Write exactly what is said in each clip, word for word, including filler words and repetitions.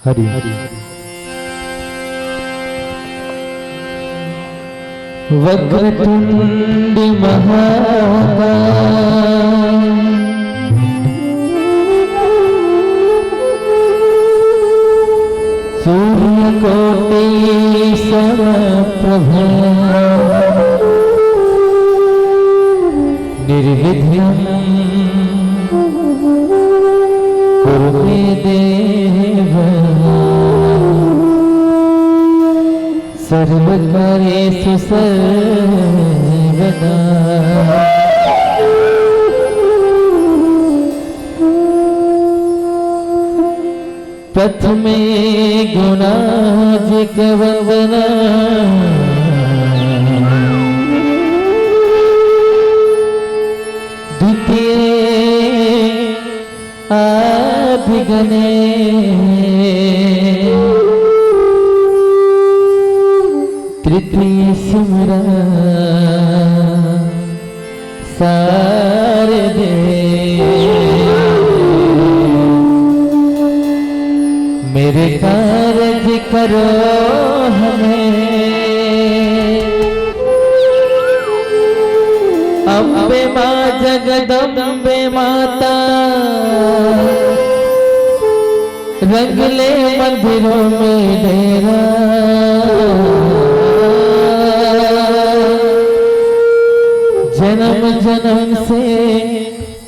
हरि। वक्रतुंड महाकाय, सूर्यकोटि समप्रभ, निर्विघ्नं कुरु मे देव। सर्वकार्येषु सर्वदा। प्रथमे गुणाजिक वंदना, द्वितीये आदि गणेश, तृतीय सिमरा शारदे। मेरे कारज करो हमें, अम्बे माँ जगदम्बे माता, रंग ले मंदिरों में डेरा। जन्म जन्म से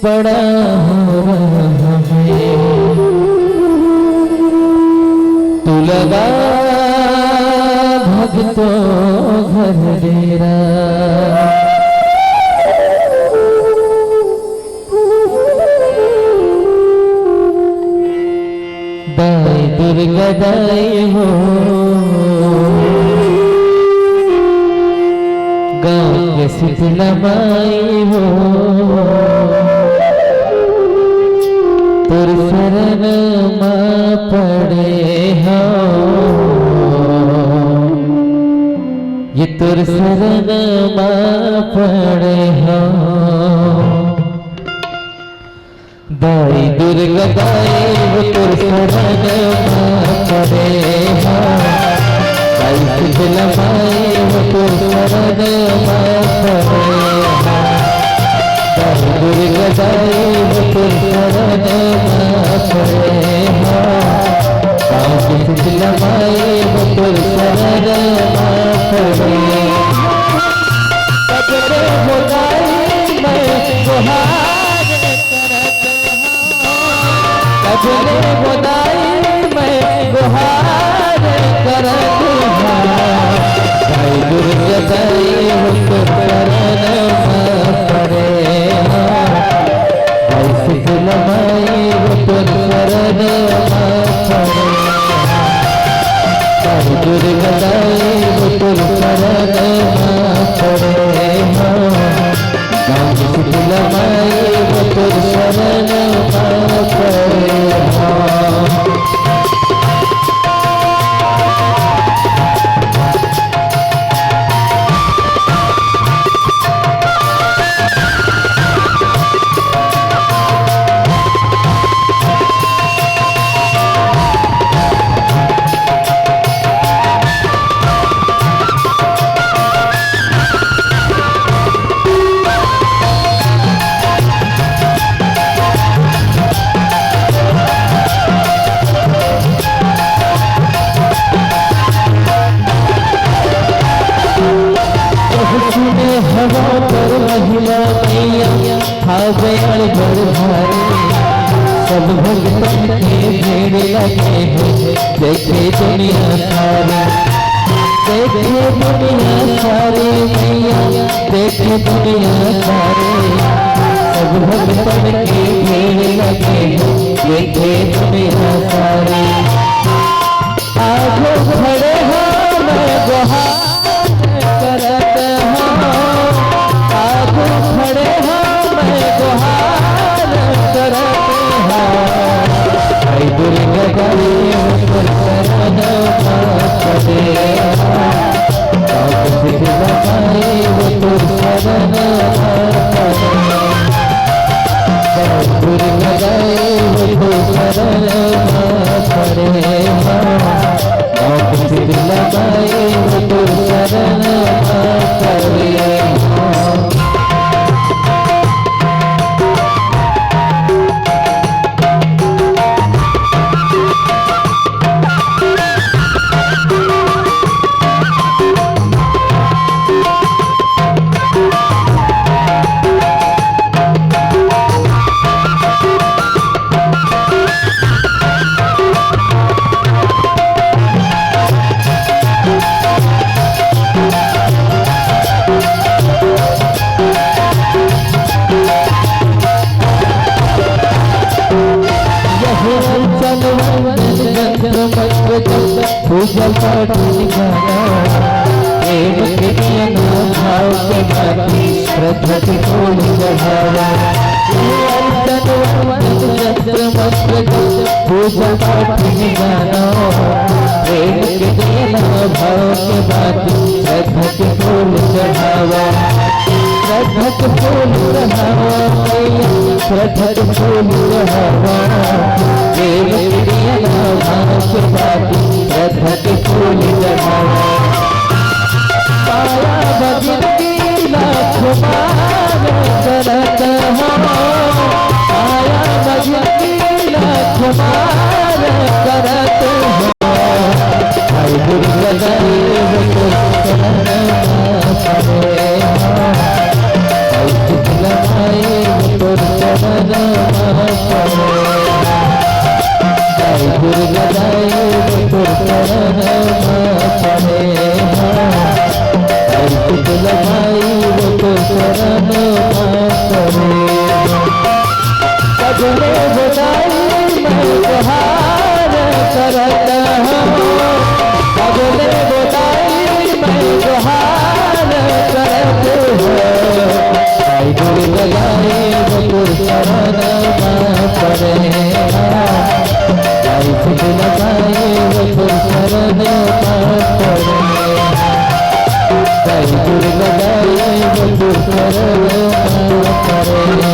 पड़ा हो रहा है, तू लगा भक्तों घर डेरा। दाई दुर्गा दाई हो, गाँव के शीतला माई हो, तोर शरण मा पड़े हो, ये तोर शरण मा पड़े हो। दाई दुर्गा दाई वो तोर शरण मा पड़े हा। दाई शीतला माई वो तोर शरण मा पड़े हा। दाई दुर्गा दाई वो तोर शरण मा पड़े हा। दाई शीतला माई वो तोर शरण मा पड़े हा। कब ले हो दाई मैं गुहार करत हँव। कब ले हो दाई मैं गुहार करत हँव। दाई दुर्गा दाई हो तोर शरण मा पड़े हँव। दाई शीतला माई हो तोर शरण मा पड़े हँव। दाई दुर्गा दाई हो तोर शरण मा पड़े हँव। गाँव के शीतला माई वो तोर शरण मा पड़े हँव। सुने हवा तोर महिमा मैया, हावे अड़बड़ भारी। सब भक्तन के भीड़ लगे हे, देखे दुनिया सारी। देखे दुनिया सारी मैया, देखे दुनिया सारी। सब भक्तन के भीड़ लगे हे, देखे दुनिया सारी। आगू खड़े हँव मैं गुहार करत हँव। आगू खड़े हँव मैं गुहार करत हँव। दाई दुर्गा दाई हो तोर शरण मा पड़े हँव। दाई शीतला माई हो तोर शरण मा पड़े हँव। दाई दुर्गा दाई हो तोर शरण मा पड़े हँव। यह चल वंदन यंत्र मंत्र जप पूजा पाठ निभाना, प्रेम के नियम भाव के बाती श्रद्धा के फूल चढ़ावा। यह चल वंदन यंत्र मंत्र जप पूजा पाठ निभाना, प्रेम के नियम भाव के बाती श्रद्धा के फूल चढ़ावा। श्रद्धा के फूल चढ़ावा मैया, श्रद्धा के फूल चढ़ावा। प्रेम के दिया भाव के बाती, श्रद्धा के फूल चढ़ावा। पाया भजन की लाख बार करत हो, पाया भजन की लाख बार करत हो। भाई दुर्गा दाई वो तो चरण मा पड़े। भाई शीतला माई वो तो चरण मा पड़े। भाई दुर्गा दाई वो तो चरण मा पड़े। भाई शीतला माई वो तो चरण मा पड़े। पगले गोदाई मैं गुहार करत हो, पगले गोदाई मैं गुहार करत हो। आई दुर्गा गाए वो तोर चरण मा पड़े हो, आई शीतला गाए वो तोर चरण मा पड़े हो। जय दुर्गा जय वो तोर चरण मा पड़े हो।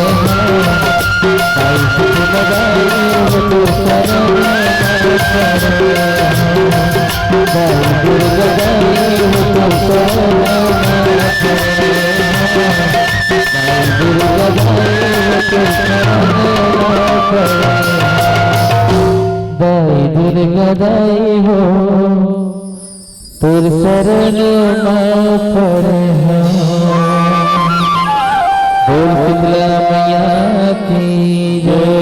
जय दुर्गा जय वो तोर चरण मा पड़े हो। जय दुर्गा जय वो तोर चरण मा पड़े हो। जय दुर्गा जय वो तोर चरण मा पड़े हो। जय दुर्गा जय हो तोर शरण मा पड़े हो। बोल शीतला मैया की जय।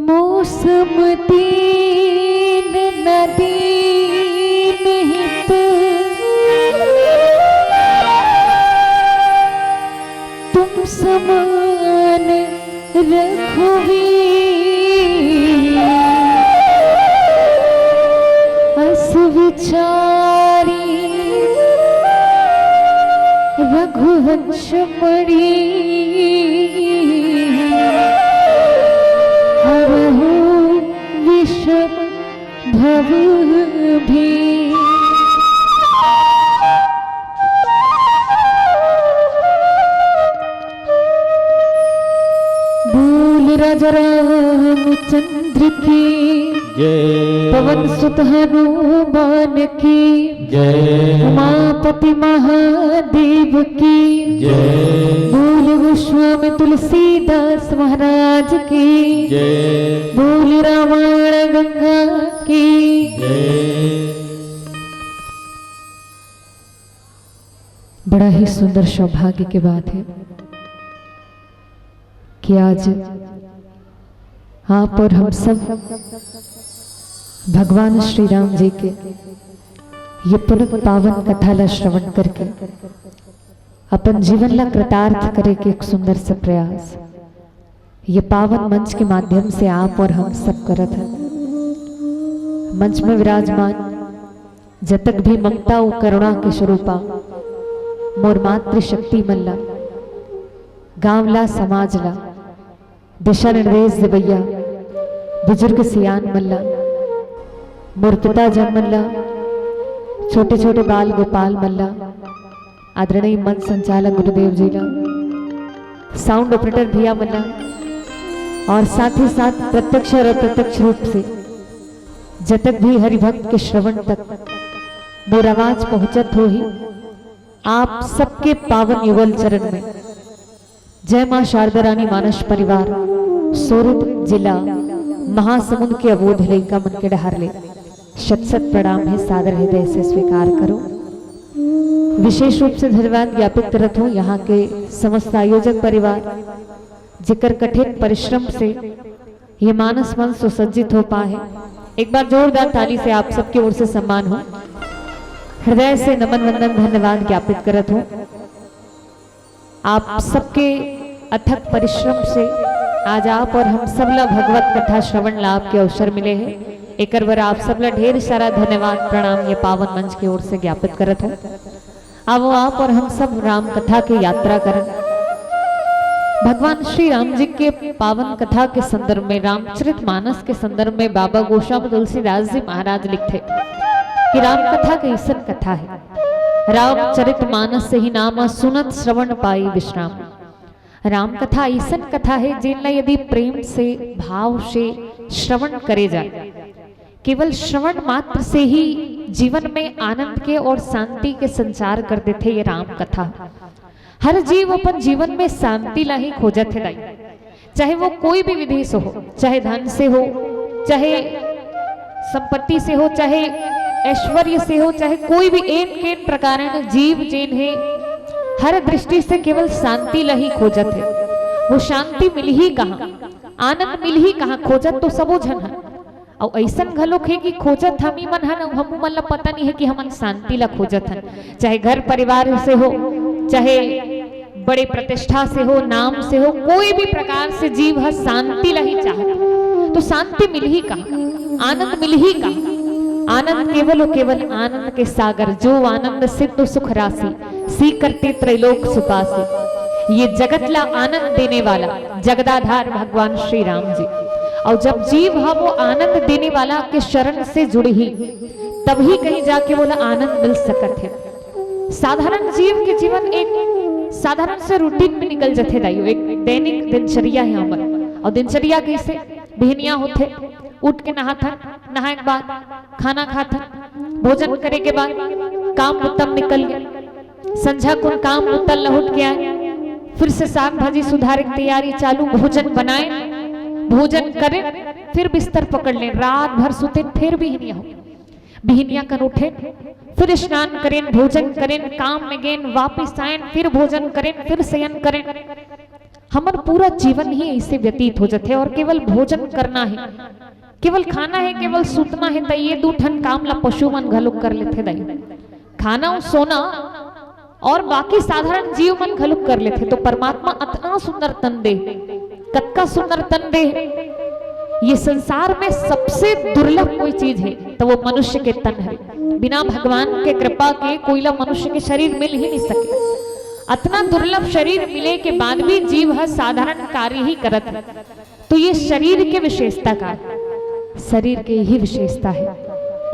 मौसम दीन न दीन हित, तुम समान रघुवीर। अस विचारी रघुवंश मणि हरहु विषम भव भी। बोल राजा रामचंद्र की जय। पवन सुत हनुमान की जय। उमापति महादेव की जय। बोल गोस्वामी तुलसीदास महाराज की जय। बोल रामायण गंगा की जय। बड़ा ही सुंदर सौभाग्य की बात है कि आज आप और हम सब भगवान श्री राम जी के ये परम पावन कथा ला श्रवण करके अपन जीवन ला कृतार्थ करे के एक सुंदर सा प्रयास ये पावन मंच के माध्यम से आप और हम सब करत हन। मंच में विराजमान जतक भी ममता अउ करुणा के स्वरूपा मोर मातृशक्ति मन ला, गांव ला, समाज ला दिशा निर्देश देवैया बुजुर्ग सियान मन ला, मूर्तता जन मन ला, छोटे छोटे बाल गोपाल मन ला, आदरणीय मंच संचालक गुरुदेव जी ला, साउंड ऑपरेटर भैया मन ला, और साथ ही साथ प्रत्यक्ष और अप्रत्यक्ष रूप से जतक भी हरिभक्त के श्रवण तक मोर आवाज पहुंचत होही, आप सबके पावन युगल चरण में जय मां शारदा रानी मानस परिवार, सोरठ जिला महासमुंद के अबोध लइका मन के डहार ले शत शत प्रणाम हे, सादर हृदय से स्वीकार करो। विशेष रूप से धन्यवाद ज्ञापित करत हूँ यहाँ के समस्त आयोजक परिवार, जेकर कठिन परिश्रम से ये मानस मंच सुसज्जित हो पाए है। एक बार जोरदार ताली से आप सबके ओर से सम्मान हो, हृदय से नमन वंदन धन्यवाद ज्ञापित करत हूँ। आप सबके अथक परिश्रम से आज आप और हम सब ला भगवत कथा श्रवण लाभ के अवसर मिले हे। एकर बर आप सब ला ढेर सारा धन्यवाद प्रणाम ये पावन मंच के ओर से ज्ञापित करत हूँ। आवो आप और हम सब राम कथा के यात्रा करन। भगवान श्री राम जी के पावन कथा के संदर्भ में, रामचरित मानस के संदर्भ में बाबा गोस्वामी तुलसीदास जी महाराज लिखथे कि राम कथा के अइसन कथा हे, रामचरित मानस ही नाम सुनत श्रवण पाई विश्राम। राम कथा अइसन कथा हे, जेन ला यदि प्रेम से, भाव से श्रवण करे जाए, केवल श्रवण मात्र से ही जीवन में आनंद के और शांति के संचार कर देथे ये राम कथा। हर जीव अपन जीवन में शांति ला ही खोजत हे दाई, चाहे वो कोई भी विधि से हो, चाहे धन से हो, चाहे संपत्ति से हो, चाहे ऐश्वर्य से हो, चाहे कोई भी एन केन प्रकार जीव जेन हे, हर दृष्टि से केवल शांति ला ही खोजत हे। वो शांति मिलही कहाँ, आनंद मिलही कहाँ, खोजत तो सबो झन हन। अउ अइसन घलोक हे कि खोजत हमी मन हन, अउ हमू मन ला पता नहीं हे कि हमन शांति ला खोजत हन। चाहे घर परिवार से हो, चाहे बड़े प्रतिष्ठा से हो, नाम से हो, कोई भी प्रकार से जीव ह शांति ला ही चाहत, तो शांति मिलही कहाँ, आनंद मिलही कहाँ? आनंद केवल अउ केवल आनंद के सागर, जो आनंद सिंधु सुख राशि, सीकरती त्रैलोक सुपासी। ये जगत ला आनंद देने वाला जगदाधार भगवान श्री राम जी। अउ जब जीव ह वो आनंद देने वाला के शरण से जुड़ही, तभी कहीं जाके वोला आनंद मिल सकत हे। साधारण जीव के जीवन एक साधारण से रूटीन में निकल जथे दाई, एक दैनिक दिनचर्या हे हमर। अउ दिनचर्या कइसे? बिहनिया होथे, उठ के नहाथन, नहाए के बाद खाना खाथन, भोजन करे के बाद काम उत्तम निकल गए, संझा कुन काम उत्तम लहुट के आए, फिर से साग भाजी सुधारे के तैयारी चालू, भोजन बनाए, भोजन करे, फिर बिस्तर पकड़ ले, रात भर सुते, फिर बिहनिया हो। बिहनिया कन उठेन, फिर स्नान करेन, भोजन करेन, काम में गेन, वापिस आएन, फिर भोजन करेन, फिर शयन करेन। हमर पूरा जीवन ही ऐसे व्यतीत हो जाथे और केवल भोजन करना है, केवल खाना है, केवल सुतना है, त ये दू ठन काम ला पशु मन घलोक कर लेथे दाई। खाना अउ सोना और बाकी साधारण जीव मन घलोक कर लेथे, तो परमात्मा अतना सुंदर तन दे, कतका सुंदर तन दे। ये संसार में सबसे दुर्लभ कोई चीज है, तो वो मनुष्य के तन है। बिना भगवान के कृपा के कोई ला मनुष्य के शरीर मिल ही नहीं सके। अतना दुर्लभ शरीर मिले के बाद भी जीव ह साधारण कार्य ही करत है। तो ये शरीर के विशेषता का, शरीर के ही विशेषता है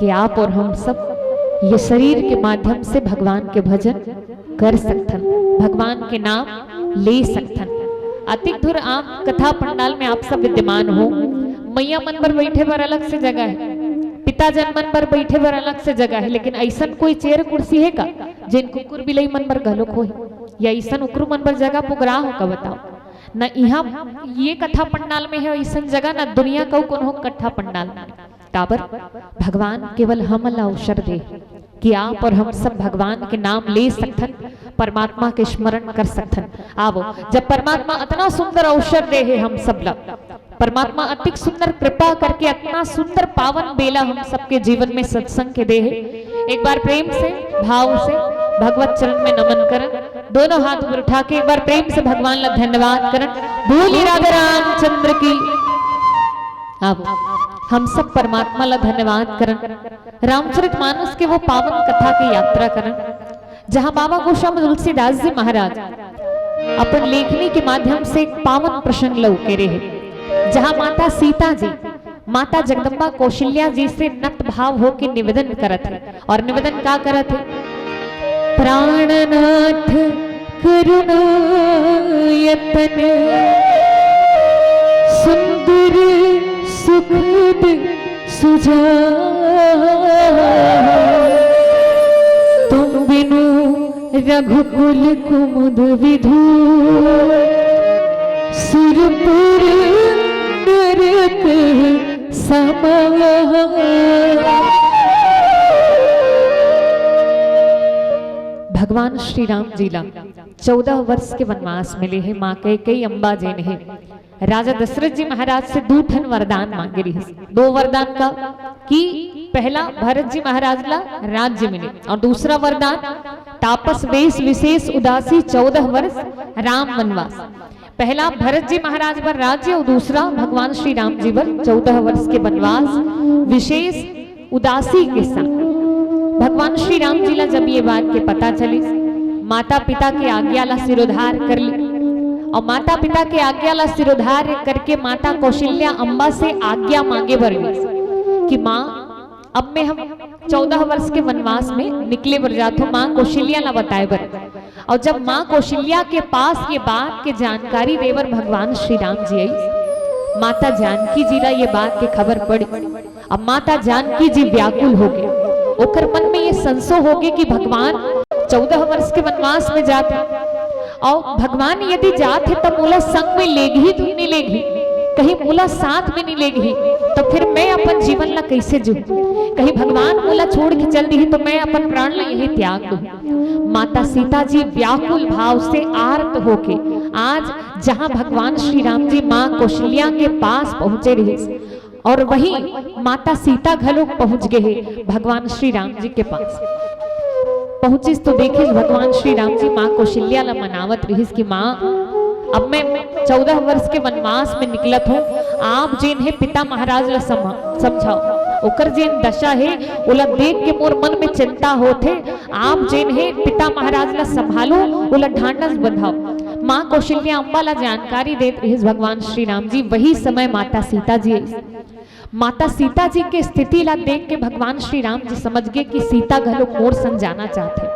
कि आप और हम सब ये शरीर के माध्यम से भगवान के भजन कर सकथन, भगवान के नाम ले सकथन। अतिक धुर आप कथा पंडाल में आप सब विद्यमान हो। मैया मन बर बैठे बर अलग से जगह है, पिताजन मन बर बैठे बर अलग से जगह है, लेकिन अइसन कोई चेयर कुर्सी है का जेन कुकुर बिलई मन बर घलोक होही, या अइसन उकरू मन बर जगह पुगरा हो का? बताओ न। इहाँ ये कथा पंडाल में है अइसन जगह, न दुनिया का कोनो कथा पंडाल में। काबर? भगवान केवल हमन ला अवसर दे कि आप और हम सब भगवान के नाम ले सकथन, परमात्मा के स्मरण कर सकथन। आवो, जब परमात्मा अतना सुंदर अवसर दे हे हम सब ला, परमात्मा अतिक सुंदर कृपा करके अतना सुंदर पावन बेला हम सबके जीवन में सत्संग के दे हे। एक बार प्रेम से, भाव से भगवत चरण में नमन करन, दोनों हाथ ऊपर उठा के एक बार प्रेम से भगवान ला धन्यवाद करन। बोलिए राधे रामचंद्र की। अब हम सब परमात्मा ला धन्यवाद करन, रामचरित मानस के वो पावन कथा के यात्रा करन, जहाँ बाबा गोस्वामी तुलसीदास जी महाराज अपन लेखनी के माध्यम से एक पावन प्रसंग ला उकेरे हे, जहाँ माता सीता जी माता जगदम्बा कौशल्या जी से नत भाव होके निवेदन करत हे। और निवेदन का करत हे? प्राणनाथ करुणायतन सुंदर सुखद सुजान, तुम बिनु रघुकुल कुमुद विधु सुरपुर नरक समान। भगवान श्री राम जी ला चौदह वर्ष के वनवास मिले हे। माँ कैकेयी अम्बा जेन हे, राजा दशरथ जी महाराज से दू ठन वरदान मांगे रिहिस। दो वरदान का कि पहला भरत जी महाराज ला राज्य मिले और दूसरा वरदान तापस वेश विशेष उदासी चौदह वर्ष राम वनवास। पहला भरत जी महाराज बर राज्य और दूसरा भगवान श्री राम जी बर चौदह वर्ष के वनवास विशेष उदासी के साथ। भगवान श्री राम जी ला जब ये बात के पता चलिस, माता पिता के आज्ञा ला सिरोधार कर ली और माता पिता के आज्ञा ला सिरोधार करके माता कौशल्या अम्बा से आज्ञा मांगे बर गई कि माँ, अब मैं हम चौदह वर्ष के वनवास में निकले बर जात हो, माँ कौशल्या ला बताए बर। और जब माँ कौशल्या के पास ये बात के जानकारी देवर भगवान श्री राम जी आई, माता जानकी जी ला ये बात के खबर पड़ी। अब माता जानकी जी व्याकुल हो गए, ओकर मन में ये संशय हो गए कि भगवान चौदह वर्ष के वनवास में जात हे, और भगवान यदि जात हे, तब मोला संग में लेगही तो नहीं लेगही, कहीं मोला साथ में नहीं लेगही, तो फिर मैं अपन जीवन ला कैसे जीऊँ? कहीं भगवान मोला छोड़ के चल दिही, तो मैं अपन प्राण ला यही त्याग दूँ। माता सीता जी व्याकुल भाव से आर्त होके आज जहाँ भगवान श्री राम जी माँ कौशल्या के पास पहुँचे रहिस, और वहीं माता सीता घलो पहुंच गए हे भगवान श्री राम जी के पास। पहुंचिस तो देखिस भगवान श्री राम जी माँ कौशल्या ला मनावत रहिस कि माँ, अब मैं चौदह वर्ष के वनवास में निकलत हूँ, आप जेन हे पिता महाराज ला समा-, समझाओ, ओकर जेन दशा हे ओला देख के मोर मन में चिंता होत हे, आप जेन हे पिता महाराज ला संभालो, ओला ढांढस बंधाओ। माँ कौशल्या अम्बा ला जानकारी देत रहिस भगवान श्री राम जी। वही समय माता सीता जी आइस। माता सीता जी के स्थिति ला देख के भगवान श्री राम जी समझ गए कि सीता घलो मोर संग जाना चाहत हे।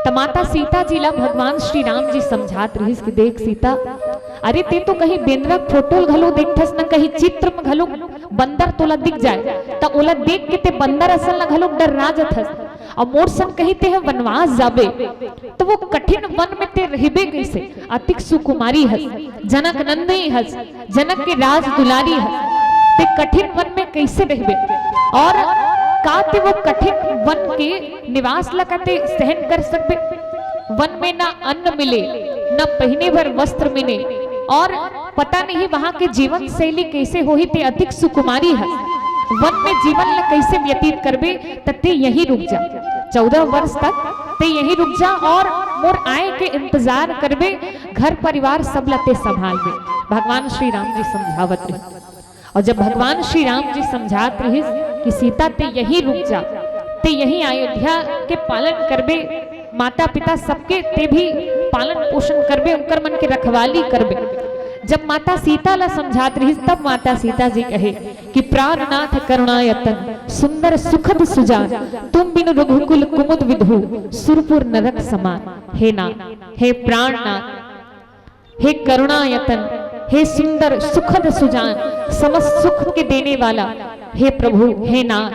त माता सीता जी ला भगवान श्री राम जी समझात रहिस कि देख सीता, अरे ते तो कहीं बेंदरा फोटो घलो देखथस न, कहीं चित्र में घलो बंदर तोला दिख जाए त ओला देख के ते बंदर असन ला घलो डर्रा जथस, और मोर संग कहीं ते ह वनवास जाबे त वो कठिन वन में ते रहिबे कैसे? अतिक सुकुमारी हस, जनक नंदिनी हस, जनक के राज दुलारी हस, ते कठिन वन में कैसे रहिबे? और का ते वो कठिन वन के निवास ला का ते सहन कर सकबे? वन में ना अन्न मिले, ना पहिने बर वस्त्र मिले, और पता नहीं वहां के जीवन शैली कैसे होही, ते अतिक सुकुमारी हस, वन में जीवन ला कैसे व्यतीत करबे? त ते यहीं रुक जा, चौदह वर्ष तक ते यहीं रुक जा और मोर आए के इंतजार करबे, घर परिवार सब ला ते संभालबे। भगवान श्री राम जी समझावत रहे। और जब भगवान श्री राम जी समझात रहिस कि सीता ते यहीं रुक जा, ते यहीं अयोध्या के पालन करबे, माता पिता सबके ते भी पालन पोषण करबे, उनकर मन के रखवाली करबे। जब माता सीता ला समझात रहिस तब माता सीता जी कहे कि प्राणनाथ करुणायतन सुंदर सुखद सुजान, तुम बिनु रघुकुल कुमुद विधु सुरपुर नरक समान। हे नाथ, हे प्राणनाथ, हे करुणायतन, हे सुंदर सुखद सुजान, समस्त सुख के देने वाला, हे प्रभु, हे नाथ,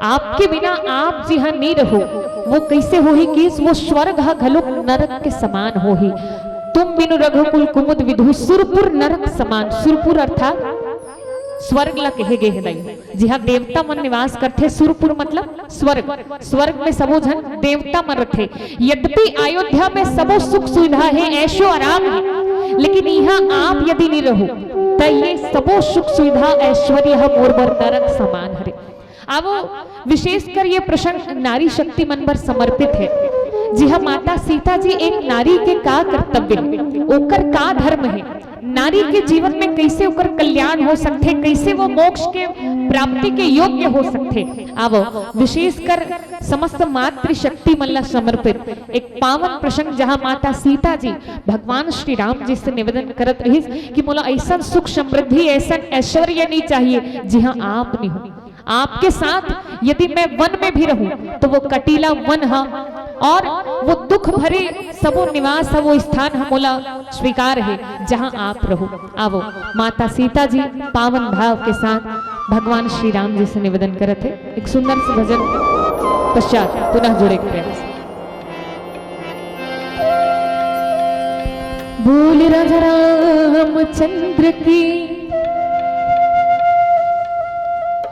आपके बिना आप जिहां नी रहो, वो कैसे होही कि वो स्वर्ग ह घलोक नरक के समान होही। तुम बिनु रघुकुल कुमुद विधु सुरपुर नरक समान। सुरपुर अर्थात स्वर्ग ला कहे गए हे दाई, जिहां देवता मन निवास करथे। सुरपुर मतलब स्वर्ग। स्वर्ग में सबो झन देवता मन रथे। यद्यपि अयोध्या में सबो सुख सुविधा हे, ऐशो आराम हे, लेकिन इहां आप यदि नी रहो त ये सबो सुख सुविधा ऐश्वर्य ह मोर बर नरक समान हरे। अब विशेषकर ये प्रसंग नारी शक्ति मन बर समर्पित हे। जिहां माता सीता जी एक नारी के का कर्तव्य हे, ओकर का धर्म हे, नारी के जीवन में कइसे ओकर कल्याण हो सकथे, कइसे वो मोक्ष के प्राप्ति के योग्य हो सकथे। आवो, विशेषकर समस्त मातृशक्ति मन ला समर्पित एक पावन प्रसंग, जहाँ माता सीता जी भगवान श्री राम जी से निवेदन करत रहिस कि मोला अइसन सुख समृद्धि, अइसन ऐश्वर्य नहीं चाहिए, जिहाँ आप नहीं हो। आपके साथ यदि मैं वन में भी रहूं, तो वो कटीला वन ह और वो दुख भरे सबो निवास ह, वो स्थान ह मोला स्वीकार हे, जहां आप रहो। आवो, माता सीता जी पावन भाव के साथ भगवान श्री राम जी से निवेदन करत हे। एक सुंदर से भजन पश्चात पुनः जुड़े के प्रयास। बोल राजा रामचंद्र की।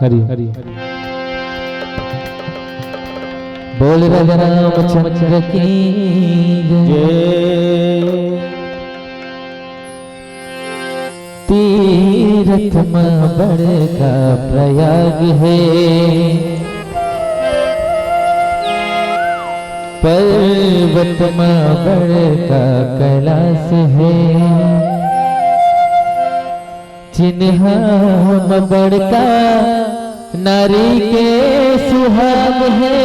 हरि हरि। बोल राजा रामचंद्र की जय। जय। तीरथ म बड़का प्रयाग हे, पर्वत म बड़का कैलाश हे, चिन्हा म बड़का नारी के सुहाग हे।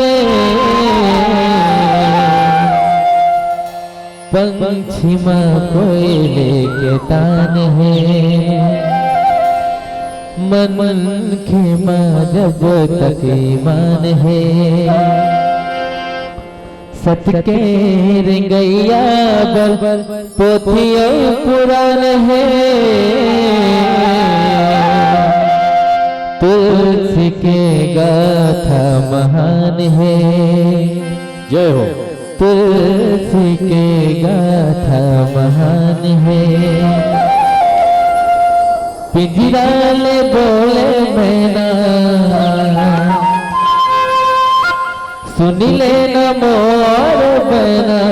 पंछी म कोयले के तान हे, मनखे म जब तक ईमान हे। सत के रेंगइया बर पोथी अउ पुराण हे, तुलसी के गाथा महान हे। जय हो। तुलसी के गाथा महान हे। पिंजरा ले बोले मैना, सुन ले न मोर बना,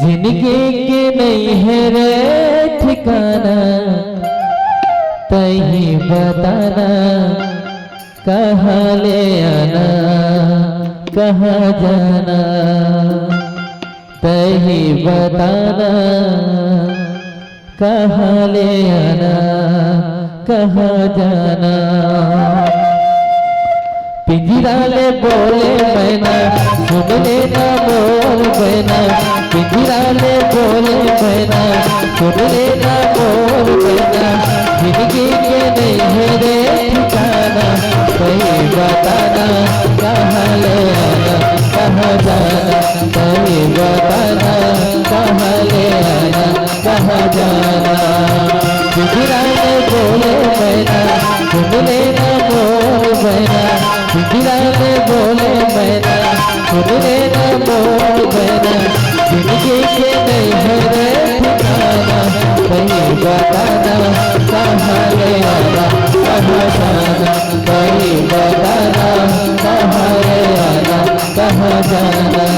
जिंदगी के नहीं है रे ठिकाना, तही बताना। कहाँ ले आना, कहाँ जाना, तही बताना। कहाँ ले आना, कहाँ जाना। पिंजरा ले बोले मैना, सुन ले ना मोर बना। पिंजरा ले बोले मैना, सुन ले ना मोर बना। जिंदगी के नहीं है रे ठिकाना, तही बताना। कहाँ ले आना, कहाँ जाना, तही बताना। कहाँ ले आना, कहाँ जाना। पिंजरा ले बोले मैना, सुन ले ना मोर बना। पिंजरा ले बोले मैना, सुन ले ना मोर बना। जिंदगी के नहीं है रे ठिकाना, तही बताना। कहाँ ले आना, कहाँ जाना, तही बताना। कहाँ ले आना, कहाँ जाना।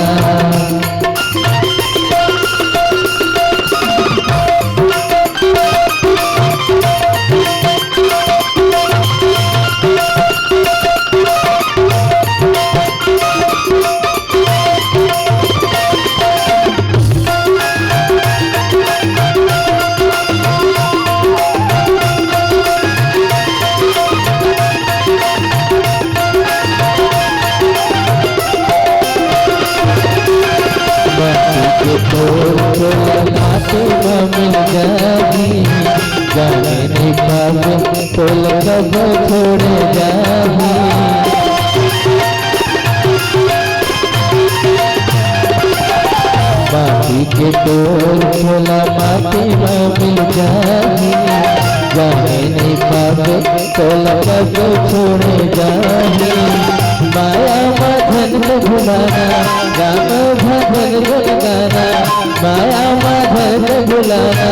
माटी के तोर तोर माटी म मिल जाही, जाने नहीं पावे तोला कब छोड़ जाही। माटी के तोर तोला माटी म मिल जाही, जाने नहीं पावे तोला कब छोड़ जाही। माया म धन को भुलाना, राम भजन गुण गाना। माया म धन को भुलाना,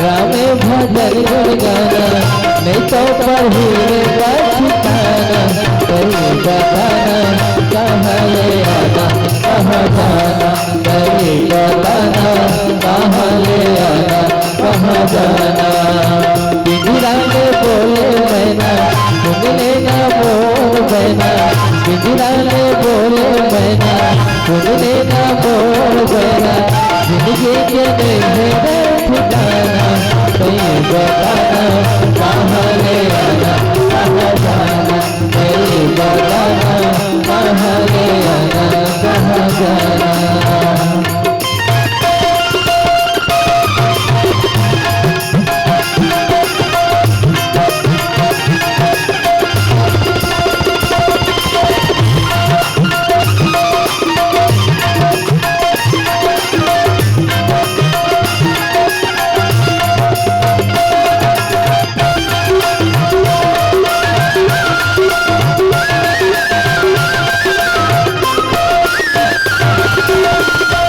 राम भजन गुण गाना। नहीं तो पढ़ी रे पछताना, तही बताना। कहाँ ले आना, कहाँ जाना, तही बताना। कहाँ ले आना, कहाँ जाना। पिंजरा ले बोले मैना, सुन ले ना मोर बना। पिंजरा ले बोले मैना, सुन लेना मोर बहना, जिंदगी के नहीं है रे ठिकाना। तई बताना, कहाँ ले आना, कहाँ जाना। तई बताना, कहाँ ले आना, कहाँ जाना।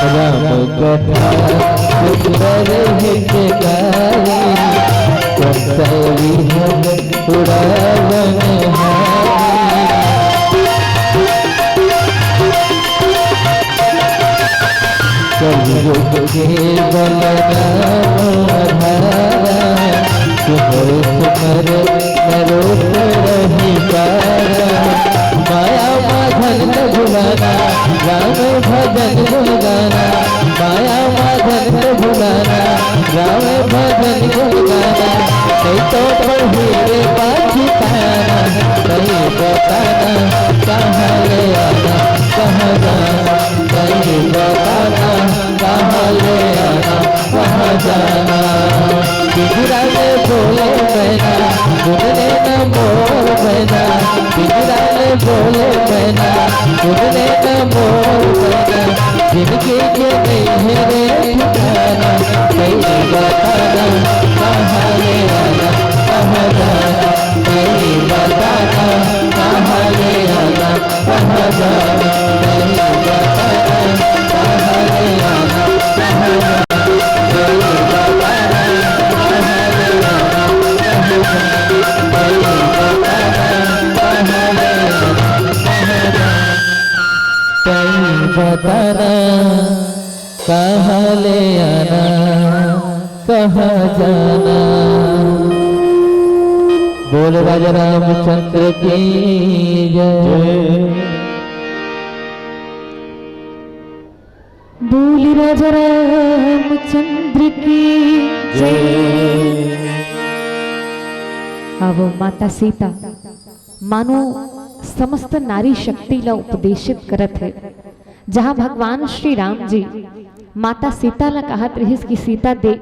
राम कथा सुंदर हितकारी, कंस विहग उड़ावन हारी। कलयुग केवल नाम आधारा, सुमर सुमर नरोत रही पारा। माया माधन न भुलाना, राम भजन गुण गाना। माया माधन न भुलाना, राम भजन गुण गाना। नहीं तो पढ़ी रे पाछी ताना, नहीं बताना, कहाँ ले आना, कहाँ जाना। नहीं बताना, कहाँ ले आना, कहाँ जाना। बिगड़ा ले बोले मैना, सुन लेना मोर मैना। बिगड़ा ले बोले मैना, सुन लेना मोर मैना। जिंदगी के नहीं है रे ठिकाना, नहीं बताना, कहाँ ले आना, कहाँ जाना। नहीं बताना, कहाँ ले आना, कहाँ जाना। नहीं बताना, कहाँ ले आना, कहाँ जाना। कहीं बताना, कहाँ ले आना, कहाँ जाना। बोल राजा रामचंद्र की जय। बोल राजा रामचंद्र की जय। अब माता सीता मानो समस्त नारी शक्ति ला उपदेशित करत हे, जहाँ भगवान श्री राम जी माता सीता ला कहत रहिस कि सीता देख,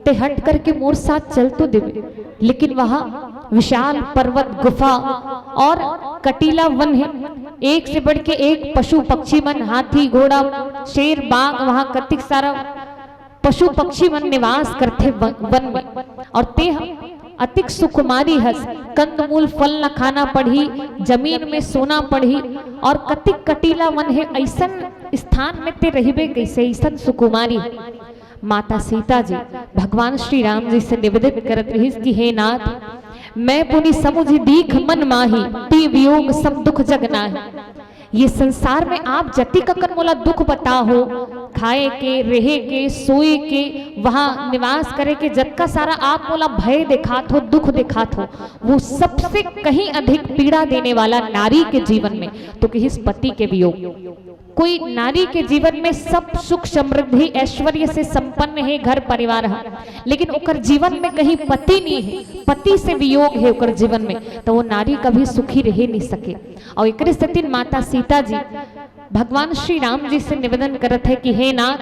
ते हट करके मोर साथ चल तो देवे, लेकिन वहाँ विशाल पर्वत गुफा और कटीला वन है, एक से बढ़ के एक पशु पक्षी मन, हाथी घोड़ा, शेर बाघ, वहाँ कतिक सारा पशु पक्षी मन निवास करथे वन, वन में। और ते ह अतिक सुकुमारी हस, कंदमूल फल न खाना पड़ही, जमीन में सोना पड़ही। और कतिक कटीला वन है, ऐसन स्थान में ते रहिबे कैसे, ऐसन सुकुमारी। माता सीता जी भगवान श्री राम जी से निवेदित करत रहिस कि हे नाथ, मैं पुनि समुझि दीख मन माही, ती वियोग सब दुख जग नाही। ये संसार में आप जतिक अकन मोला दुख बताहो, खाए के, रहे के, सोए के, वहाँ निवास करे के, जतका सारा आप मोला भय देखात हो, दुख देखात हो, वो सबसे कहीं अधिक पीड़ा देने वाला नारी के जीवन में तो कहिस पति के वियोग। कोई नारी के जीवन में सब सुख समृद्धि ऐश्वर्य से संपन्न है घर परिवार ह, लेकिन ओकर जीवन में कहीं पति नहीं है, पति से वियोग है ओकर जीवन में, तो वो नारी कभी सुखी रह नहीं सके। और एकरे सेतिन माता सीता जी भगवान श्री राम जी से निवेदन करत है कि हे नाथ,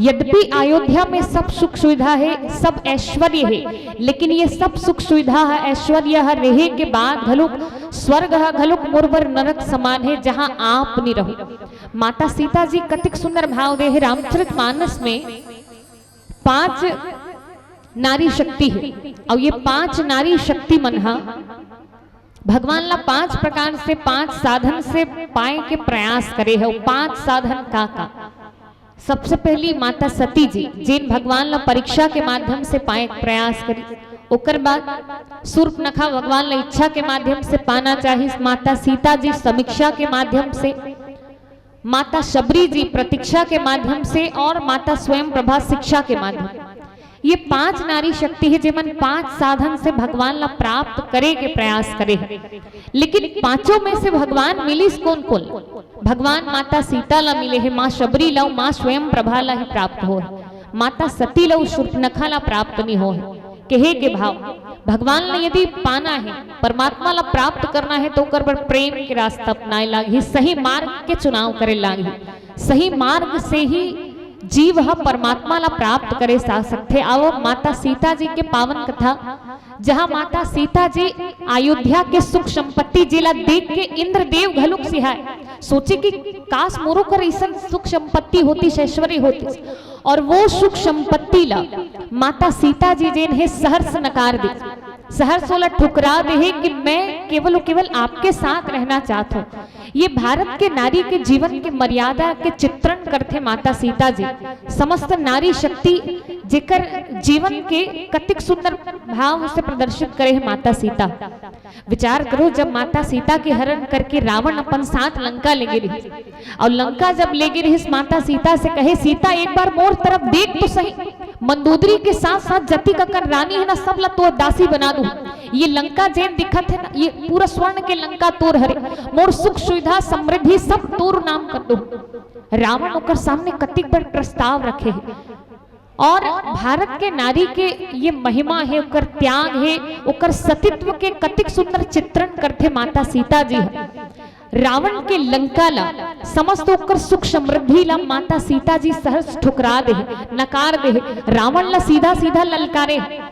यद्यपि अयोध्या में सब सुख सुविधा है, सब ऐश्वर्य है, लेकिन ये सब सुख सुविधा है, ऐश्वर्य है, रहे के बाद घलुक स्वर्ग है, घलुक मोर बर नरक समान है, जहाँ आप नहीं रहो। माता सीता जी कतिक सुंदर भाव दे है रामचरित मानस में। पांच नारी शक्ति है, और ये पांच नारी शक्ति मन हा भगवान ला पांच प्रकार से, पांच साधन से पाए के प्रयास करे है। पांच साधन का का? सबसे पहली माता सती जी, जिन भगवान ला परीक्षा के माध्यम से पाए के प्रयास करी। ओकर बाद सूर्पनखा भगवान ला इच्छा के माध्यम से पाना चाहिस। माता सीता जी समीक्षा के माध्यम से, माता शबरी जी प्रतीक्षा के माध्यम से और माता स्वयं प्रभा शिक्षा के माध्यम। ये पांच नारी शक्ति है, जेमन पांच साधन से भगवान ला प्राप्त करे के प्रयास करे है। लेकिन पांचों में से भगवान मिलिस कोन कोन? भगवान माता सीता ला मिले हे, माँ शबरी ला, माँ स्वयं प्रभा ला ही प्राप्त होय। माता सती ला, शूर्पणखा ला प्राप्त नहीं होय। कहे के भाव, भगवान ला यदि पाना हे, परमात्मा ला प्राप्त करना हे, तो ओकर बर प्रेम के रास्ता अपनाए लागही, सही मार्ग के चुनाव करे लागही। सही मार्ग से ही जीव ह परमात्मा ला प्राप्त करे सा सकथे। आवो माता सीता जी के पावन कथा, जहाँ माता सीता जी अयोध्या के सुख संपत्ति, जेला देख के इंद्रदेव घलुक सिहाय, सोचे कि काश मोरो कर अइसन सुख संपत्ति होतिस, ऐश्वर्य होतिस, और वो सुख संपत्ति ला माता सीता जी जेन हे सहर्ष नकार दे, सहर्ष ओला ठुकरा दे हे कि मैं केवल और केवल आपके साथ रहना चाहत हूँ। ये भारत के नारी के जीवन के मर्यादा के चित्रण करथे माता सीता जी। समस्त नारी शक्ति जेकर जीवन के कतिक सुंदर भाव से प्रदर्शित करे हे माता सीता। विचार करो, जब माता सीता के हरण करके रावण अपन साथ लंका ले गे रहिस, और लंका जब ले गे रहिस, माता सीता से कहे, सीता, एक बार मोर तरफ देख तो सही, मंदोदरी के साथ साथ जतिक अकन रानी हे ना, सब ला तोर दासी बना दूं। ये लंका जेन दिखत हे ना, ये पूरा स्वर्ण के लंका तोर हरे, मोर सुख सुविधा समृद्धि सब तोर नाम कर दूं। रावण ओकर सामने कतिक बड़ प्रस्ताव रखे हे। और भारत के नारी के ये महिमा हे, ओकर त्याग हे, ओकर सतीत्व के कतिक सुंदर चित्रण करथे माता सीता जी ह। रावण के लंका ला, समस्त ओकर सुख समृद्धि ला माता सीता जी सहर्ष ठुकरा दे हे, नकार दे हे। रावण ला सीधा सीधा ललकारे हे।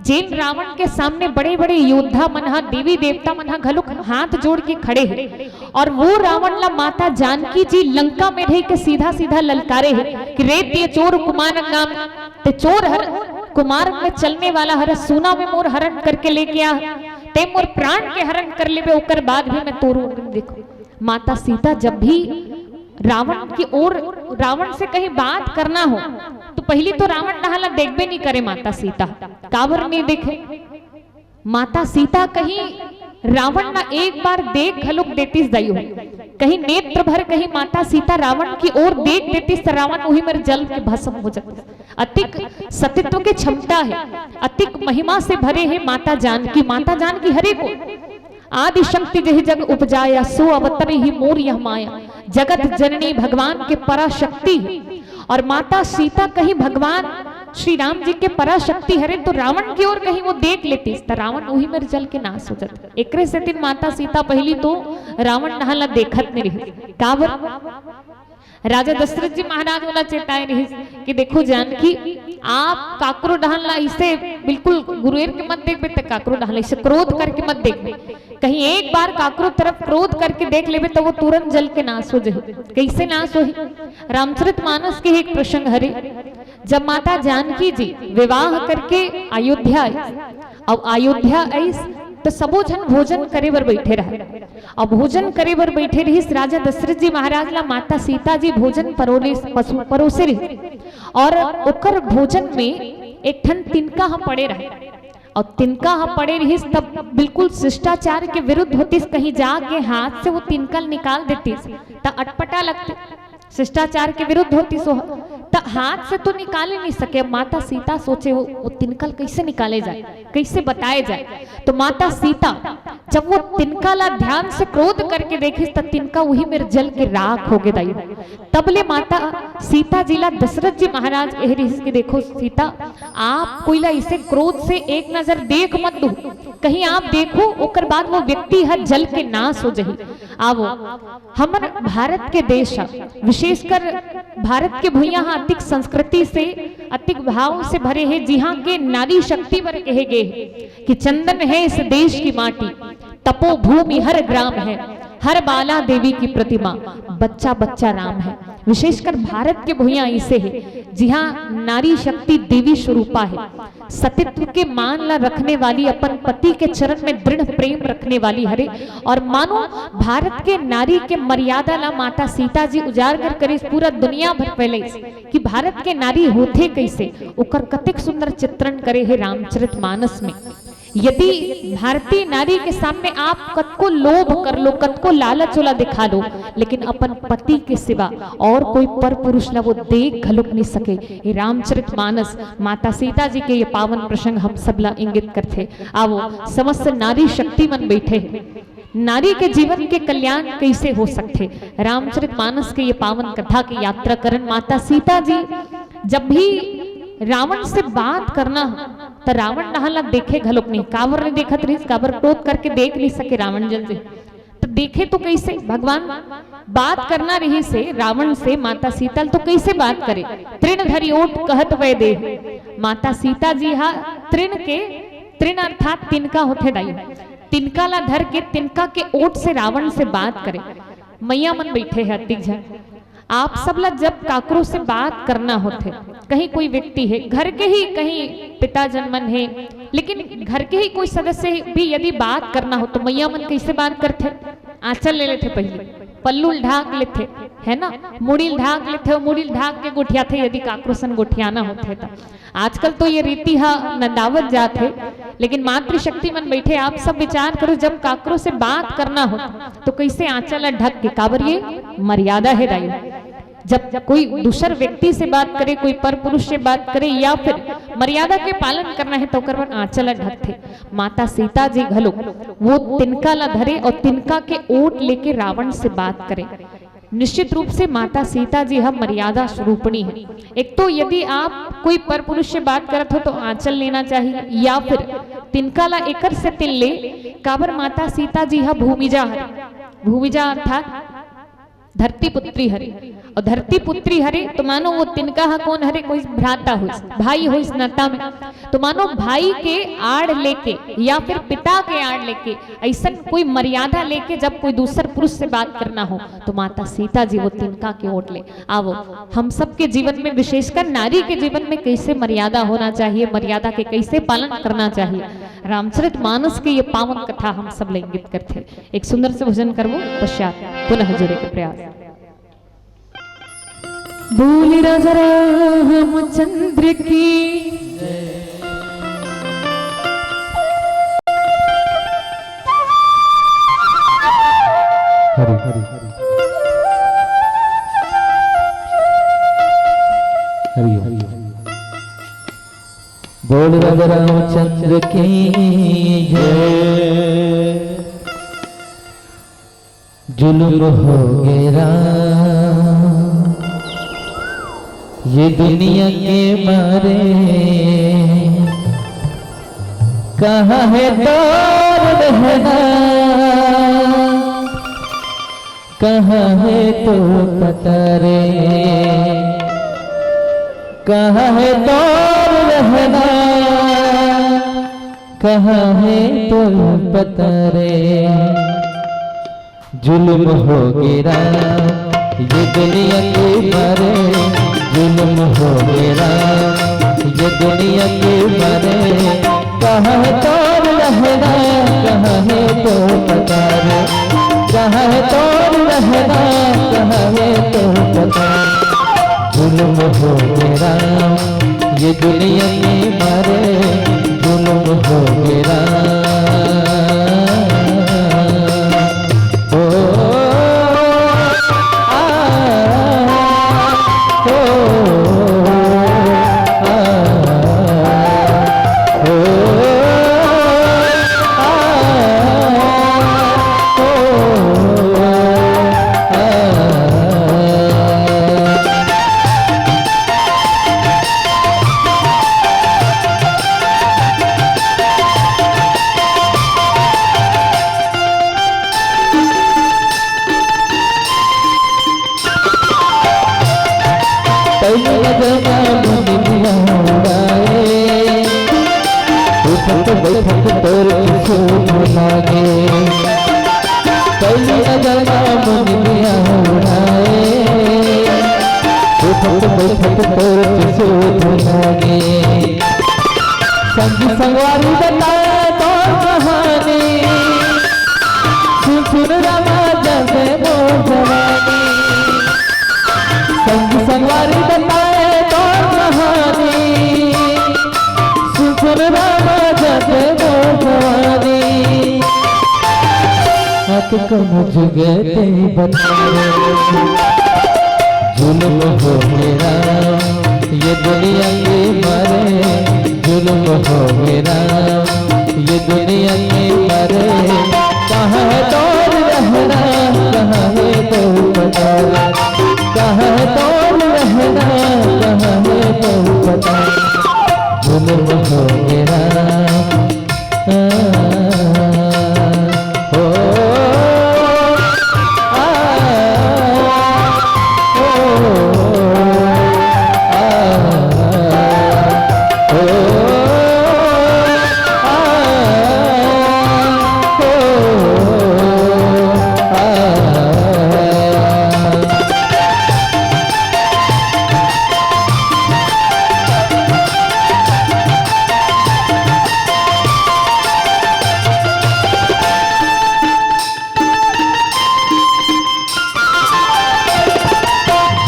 जेन रावण के सामने बड़े-बड़े योद्धा मन ह, देवी देवता मन ह घलोक हाथ जोड़ के खड़े हे, और वो रावण ला माता जानकी जी लंका में रह के सीधा-सीधा ललकारे हे कि रे ते चोर कुमारंगाम, ते चोर हर कुमारंग में चलने वाला हर, सोना में मोर हरण करके लेके आ, ते मोर प्राण के हरण कर लेबे, ओकर बाद भी मैं तोर ओर देखो। माता सीता जब भी रावण की ओर, रावण से कहीं बात करना हो, तो पहली तो रावण डहान ला देखबे नहीं करे माता सीता। काबर नहीं देखे? माता सीता कहीं रावण ला एक बार देख घलोक देतिस दाई हो, कहीं नेत्र भर कहीं माता सीता रावण की ओर देख देतिस, तो रावण उही मेर जल के भस्म हो जातिस। अतिक सतीत्व के क्षमता हे, अतिक महिमा से भरे हे माता जानकी। माता जानकी हरे को आदि शक्ति जहि जग उपजाया, सो अवतरी ही मोर यह माया। जगत जननी भगवान के पराशक्ति हे। और माता सीता कहीं भगवान श्री राम जी के पराशक्ति हरे, तो रावण की ओर कहीं वो देख लेतिस, तो रावण उही मेर जल के नाश हो जात। एकरे सेतिन माता सीता पहली तो रावण डहान ला देखत नहीं रही। काबर? राजा दशरथ जी महाराज ओला चेताए रहिस कि देखो जानकी, आप काकरो डहान ला इसे बिल्कुल गुरुएर के मत देखबे, त काकरो डहान ला इसे क्रोध करके मत देखबे। कहीं एक बार काकरो तरफ क्रोध करके देख लेबे, तो वो तुरंत जल के नाश हो जाही। कैसे नाश होही? रामचरित मानस के एक प्रसंग हरे, जब माता जानकी जी विवाह करके अयोध्या आई, अब अयोध्या आइस, तो सबो झन भोजन करे बर बैठे रहे। अब भोजन करे बर बैठे रहिस, राजा दशरथ जी महाराज ला माता सीता जी भोजन परोले, पसु-, परोसे रहिस, और ओकर भोजन में एक ठन तिनका ह पड़े रहे। और तिनका ह पड़े रहिस, तब बिल्कुल शिष्टाचार के विरुद्ध होतिस, कहीं जाके हाथ से वो तिनका ल निकाल देतिस, त अटपटा लगते। शिष्टाचार के विरुद्ध होतिस, त हाथ से तो निकाले नहीं सके। माता सीता सोचे, वो, वो तिनका ल कैसे निकाले जाए, कैसे बताए जाए? तो माता सीता जब वो तिनका ला ध्यान से क्रोध करके देखिस, त तिनका उही मेर जल के राख हो गे दाई। तब ले माता सीता जी ला दशरथ जी महाराज कहे रहिस कि देखो सीता, आप कोई ला इसे क्रोध से एक नजर देख मत दो, कहीं आप देखो ओकर बाद वो व्यक्ति ह जल के नाश हो जाही। आवो, हमर भारत के देश ह, विशेषकर भारत के भुइयां ह अतिक संस्कृति से, अतिक भाव से भरे हे, जिहां के नारी शक्ति बर कहे गे हे कि चंदन है इस देश की माटी, तपोभूमि हर ग्राम है, हर बाला देवी की प्रतिमा, बच्चा बच्चा राम है। विशेषकर भारत के भुइयां इसे हे, जिहां नारी शक्ति देवी स्वरूपा हे, सतीत्व के मान ला रखने वाली, अपन पति के चरण में दृढ़ प्रेम रखने वाली हरे। और मानो भारत के नारी के मर्यादा ला माता सीता जी उजागर करिस, पूरा दुनिया भर फैलाइस कि भारत के नारी होथे कैसे, ओकर कतेक सुंदर चित्रण करे हे रामचरित मानस में। यदि भारतीय नारी के सामने आप कतको लोभ कर लो, कतको लालच ओला दिखा लो, लेकिन अपन पति के सिवा और कोई पर पुरुष ला वो देख घलोक नहीं सके। ये रामचरित मानस माता सीता जी के ये पावन प्रसंग हम सब ला इंगित करथे। आवो, समस्त नारी शक्ति मन बैठे हे। नारी के जीवन के कल्याण कइसे हो सकथे? रामचरित मानस के ये पावन कथा के यात्रा करन माता सीता जी जब भी रावण से बात करना हो, त रावण डहर ला देखे घलोक नहीं। काबर नहीं देखत रहिस? काबर क्रोध करके देख नहीं सके रावण जल्दी? त देखे तो कइसे भगवान? बात करना रहिस हे रावण से माता सीता ल, तो कइसे बात करे? तृण धरि ओट कहत वै देह। माता सीता जी हा तृण के, तृण अर्थात तिनका होथे दाई, तिनका ला धर के तिनका के ओट से रावण से बात करे। मइया मन बइठे हे अतिक झन। आप सब ला जब काकरो से बात करना होथे, कहीं कोई व्यक्ति हे, घर के ही कहीं पिताजन मन हे, लेकिन घर के ही कोई सदस्य भी यदि बात करना हो, तो मइया मन कइसे बात करथे? आंचल ले लेथे पहिली, पल्लू ल ढांक लेथे, है ना, मुड़ी ल ढांक लेथे, मुड़ी ल ढांक के गोठियाथे, यदि काकरो सन गोठियाना होथे त। आजकल तो ये रीति ह नंदावत जात हे, लेकिन मातृशक्ति मन बइठे, आप सब विचार करो, जब काकरो से बात करना हो तो कइसे आंचल ला ढक के, काबर ये मर्यादा हे दाई। जब कोई दूसर व्यक्ति से बात करे, कोई पर पुरुष से बात करे या फिर मर्यादा के पालन करना हे तो ओकर बर आंचल ला ढकथे। माता सीता जी घलो वो तिनका ला धरे और तिनका के ओट लेके रावण से बात करे। निश्चित रूप से माता सीता जी ह मर्यादा स्वरूपणी हे। एक तो यदि आप कोई पर पुरुष से बात करत हो तो आंचल लेना चाहिए या फिर तिनका ला एकर सेती ले, काबर माता सीता जी ह भूमिजा हरे। भूमिजा अर्थात धरती पुत्री हरे। और धरती पुत्री हरे तो मानो वो तिनका ह कोन हरे? कोई भ्राता होइस, भाई होइस नाता में। तो मानो भाई के आड़ लेके या फिर पिता के आड़ लेके, अइसन कोई मर्यादा लेके जब कोई दूसर पुरुष से बात करना हो तो माता सीता जी वो तिनका के ओट ले। आवो, हम सबके जीवन में, विशेषकर नारी के जीवन में कइसे मर्यादा होना चाहिए, मर्यादा के कइसे पालन करना चाहिए, रामचरित मानस के ये पावन कथा हम सब ला इंगित करथे। एक सुंदर से भजन करबो, पश्चात पुनः जुड़े के प्रयास। बोल राजा रामचंद्र की। हरि हरि हरि। हरि ओम। बोल राजा रामचंद्र की जय। जुल्म हो गे राम ये दुनिया के मारे, कहाँ हे तोर रहना, कहाँ हे तोर पता रे, कहाँ हे तोर रहना, कहाँ हे तोर पता रे। जुल्म हो गे राम ये दुनिया के मारे, जुल्म हो गे राम ये दुनिया के मारे। कहाँ हे तोर रहना, कहाँ हे तोर पता रे, कहाँ हे तोर रहना, कहाँ हे तोर पता रे। जुल्म हो गे राम ये दुनिया के मारे, जुल्म हो गे राम। ओ, आ, ओ, आ, ओ, आ, ओ, आ। पहली नजर में मुनिया उड़ाए, उठत बैठत तोर सुख लागे। पहली नजर में मुनिया उड़ाए, उठत बैठत तोर सुख लागे। संगी संगवारी बताए तोर कहानी, सुन सुन रामा जैसे मोर जवानी। संगी संगवारी बताए तोर कहानी, सुन सुन रामा जैसे मोर जवानी। आके कोनो जुगते बताए। जुल्म हो गे राम ये दुनिया के मारे, जुल्म हो गे राम ये दुनिया के मारे। कहाँ कहाँ है तोर रहना, कहाँ है तोर पता, कहाँ है तोर रहना, कहाँ है तोर पता, जुल्म हो मेरा। आ, ओ, आ, ओ, आ, ओ, आ, ओ, आ।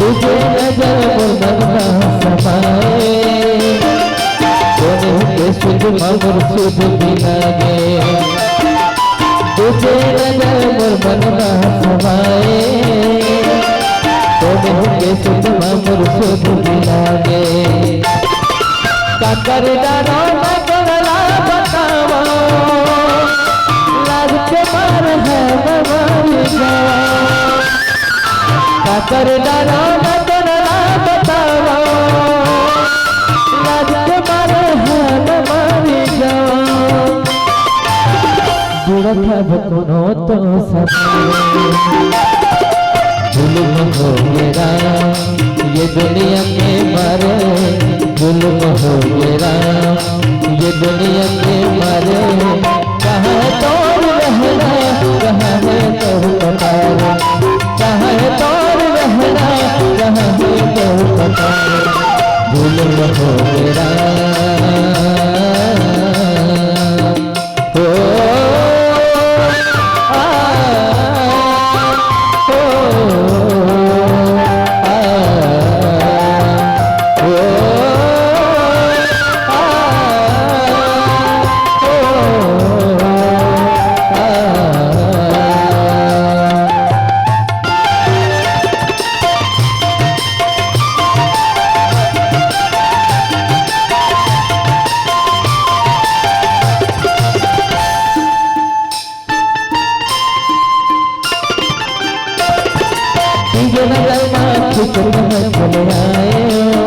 तुझे नजर मोर मन मा समाए, कोनो के सुध मा मोर सुध बिना गे। तुझे नजर मोर मन मा समाए, कोनो के सुध मा मोर सुध बिना गे। काकर डारो ना तोला बतावा, लाज के मारे हम मर जावा। काकर डारो ना तोला बतावा, लाज के मारे हम मर जावा। बुढ़त हब कोनो तो सतावा। जुल्म हो मेरा ये दुनिया के मारे, जुल्म हो मेरा ये दुनिया के मारे। कहाँ है तोर रहना, कहाँ है तोर पता रे, कहाँ है तोर रहना, कहाँ है तोर पता रे, जुल्म हो मेरा। ओ, आ, ओ, आ, ओ, आ, ओ, आ। तीजन गरमा खिचड़ी में चले आए हो,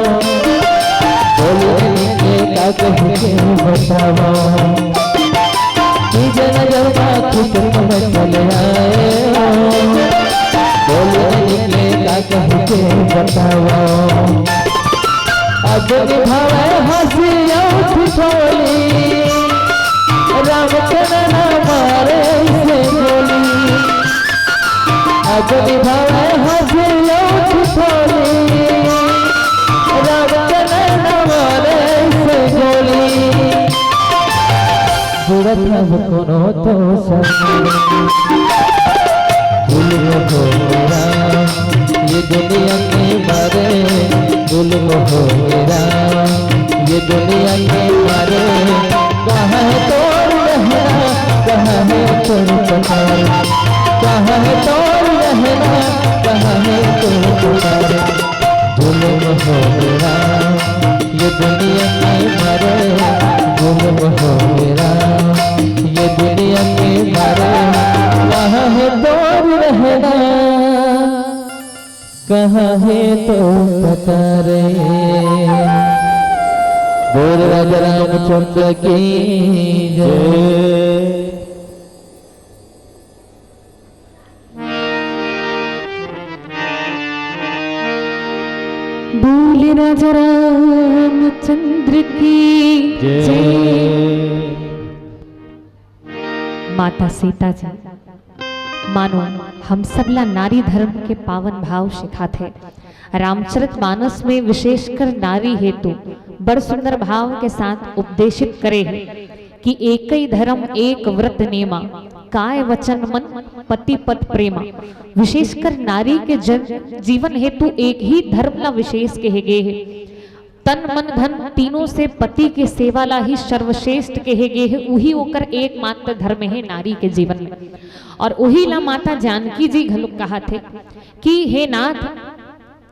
बोले निके का कह के बतावा। तीजन गरमा खिचड़ी में चले आए हो, बोले निके का कह के बतावा। अब निभावे हँसी अउ ठिठोली, रामचंद्र ना मारे इसे गोली। अब निभावे हँसी अउ ठिठोली, रामचंद्र ना मारे इसे गोली। जुड़त हब कोनो तो संग। जुल्म हो मेरा ये दुनिया के मारे, जुल्म हो मेरा ये दुनिया के मारे। कहाँ है तोर रहना, कहाँ है तोर पता रे, कहाँ है तोर रहना, कहाँ है तोर पता रे। जुल्म हो मेरा ये दुनिया के मारे, जुल्म हो मेरा ये दुनिया के मारे। कहाँ है तोर रहना, कहाँ है तोर पता रे। बोल राजा रामचंद्र की जय। बोल राजा रामचंद्र की जय। जय। माता सीता जी मानो हम सबला नारी धर्म के पावन भाव सिखाथे। रामचरित मानस में विशेषकर नारी हेतु बड़ सुंदर भाव के साथ उपदेशित करे हे कि एकई धर्म एक व्रत नेमा, काय वचन मन पति पत प्रेमा। विशेषकर नारी के जन, जीवन हेतु एक ही धर्म ला विशेष कहे गे हे। तन मन धन तीनों से पति के सेवा ला ही सर्वश्रेष्ठ कहे गे हे। उही ओकर एकमात्र धर्म हे नारी के जीवन में। और उही ला माता जानकी जी घलोक कहाथे कि हे नाथ,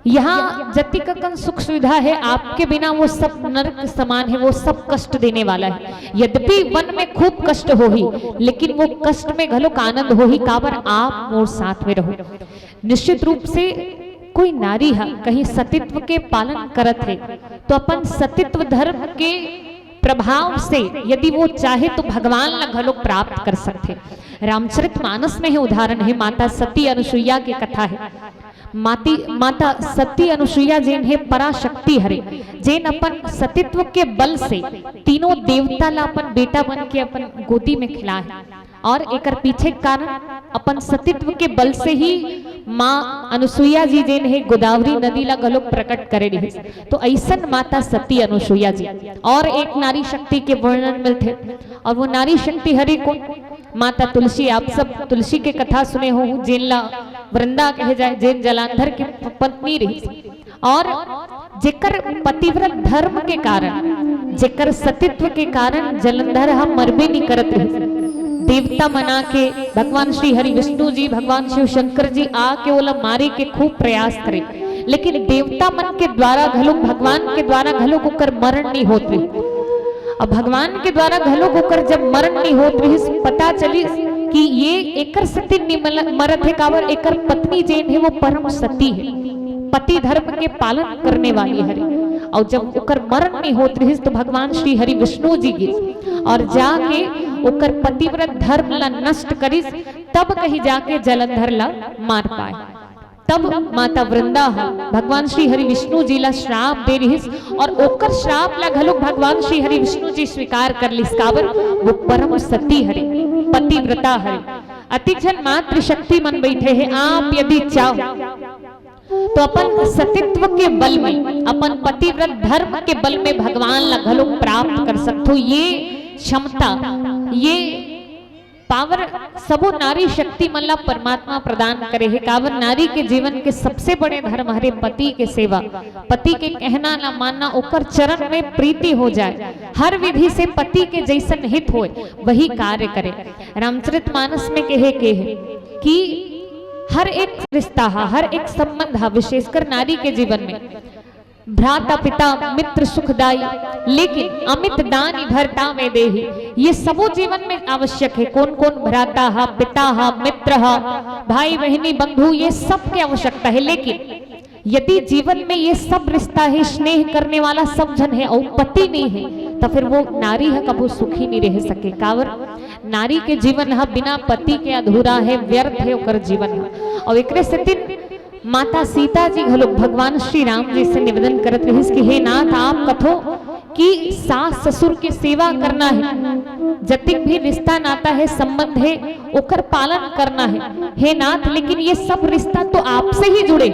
यहाँ जतिक अकन सुख सुविधा हे, आपके बिना वो सब नरक समान हे, वो सब कष्ट देने वाला हे। यद्यपि वन में खूब कष्ट होही, लेकिन वो कष्ट में घलोक आनंद होही, काबर आप मोर साथ में रहो। निश्चित रूप से कोई नारी ह कहीं सतीत्व के पालन करत हे, तो अपन सतीत्व धर्म के प्रभाव से यदि वो चाहे तो भगवान ला घलोक प्राप्त कर सकथे। रामचरित मानस में ही उदाहरण हे, माता सती अनुसुईया के कथा हे। माती, माता सती अनुसुईया जेन हे पराशक्ति हरे, जेन अपन सतीत्व के बल से तीनों देवता ला अपन बेटा बन के अपन गोदी में खिलाए। और एकर पीछे कारण अपन सतीत्व के बल से ही माँ अनुसुईया जी जेन हे गोदावरी नदी ला घलोक प्रकट करे रहिस। तो ऐसन माता सती अनुसुईया जी और एक नारी शक्ति के वर्णन मिलथे। और वो नारी शक्ति हरे कोन? माता तुलसी। आप सब तुलसी के कथा सुने हो, जेन ला वृंदा कहे जाए, जेन जलांधर के प-, पत्नी रहिस। और जेकर पतिव्रत धर्म के कारण, जेकर सतीत्व के कारण जलंधर ह मरबे नहीं करत रहिस। देवता मन आके, भगवान श्री हरि विष्णु जी, भगवान शिव शंकर जी आके ओला मारे के खूब प्रयास करे, लेकिन देवता मन के द्वारा घलोक, भगवान के द्वारा घलोक ओकर मरण नहीं होत रहिस। अब भगवान के द्वारा घलोक ओकर जब मरण नहीं होत रहिस, पता चलिस कि ये एकर सेती नहीं मल-, मरत हे, काबर एकर पत्नी जेन हे वो परम सती हे, पति धर्म के पालन करने वाली हरे। और जब ओकर मरण नहीं होत रहिस तो भगवान श्री हरि विष्णु जी गिस और जाके ओकर पतिव्रत धर्म ला नष्ट करिस, तब कहीं जाके जलंधर ला मार पाए। तब माता वृंदा ह भगवान श्री हरि विष्णु जी ला श्राप दे रिहिस और ओकर श्राप ला घलोक भगवान श्री हरि विष्णु जी स्वीकार कर लिस। काबर? वो परम सती हरे, पतिव्रता हरे। अतिक झन मातृशक्ति मन बैठे हे, आप यदि चाहो तो अपन सतीत्व के बल में, अपन पतिव्रत धर्म के बल में भगवान ला घलोक प्राप्त कर सकथो। ये क्षमता, ये पावर सबो नारी शक्ति मन ला परमात्मा प्रदान करे हे। काबर? नारी के जीवन के सबसे बड़े धर्म हरे पति के सेवा, पति के कहना ला मानना, ओकर चरण में प्रीति हो जाए, हर विधि से पति के जैसन हित होए, वही कार्य करे। रामचरित मानस में कहे के हे कि हर एक रिश्ता हा, हर एक संबंध हा, विशेषकर नारी के जीवन में भ्राता पिता मित्र सुखदाई, लेकिन अमित दानि भरतावै देहि। ये सबो जीवन में आवश्यक हे। कोन कोन भ्राता हा, पिता हा, मित्र हा, भाई बहिनी बंधु, ये सब के आवश्यकता हे। लेकिन यदि जीवन में ये सब रिश्ता हे, स्नेह करने वाला सब झन हे और पति नहीं हे, तो फिर वो नारी ह कभू सुखी नहीं रह सके। काबर? नारी के जीवन ह बिना पति के अधूरा हे, व्यर्थ हे ओकर जीवन ह। और एकरे सेतिन माता सीता जी घलोक भगवान श्री राम जी से निवेदन करत रहिस कि हे नाथ, आप कथो कि सास ससुर के सेवा करना हे, जतिक भी रिश्ता नाता हे, संबंध हे, ओकर पालन करना हे। हे नाथ, लेकिन ये सब रिश्ता तो आपसे ही जुड़े,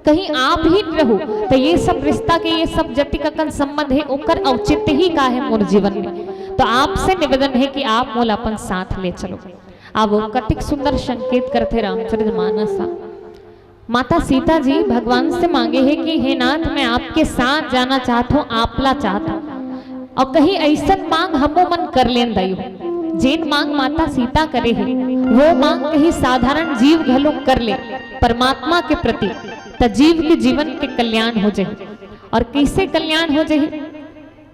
कहीं आप ही रहू तो ये सब रिश्ता के, ये सब जतिक अकन संबंध हे, ओकर औचित्य ही का हे मोर जीवन में। तो आपसे निवेदन हे कि आप मोला अपन साथ ले चलो। अब कतिक सुंदर संकेत करथे रामचरित मानस ह। माता सीता जी भगवान से मांगे हे कि हे नाथ, मैं आपके साथ जाना चाहत हूँ, आपला चाहत हूँ। और कहीं ऐसन मांग हमो मन कर लेन दाई हो। जेन मांग माता सीता करे हे, वो मांग कहीं साधारण जीव घलो कर ले परमात्मा के प्रति, त जीव के जीवन के कल्याण हो जाही। और कैसे कल्याण हो जाही?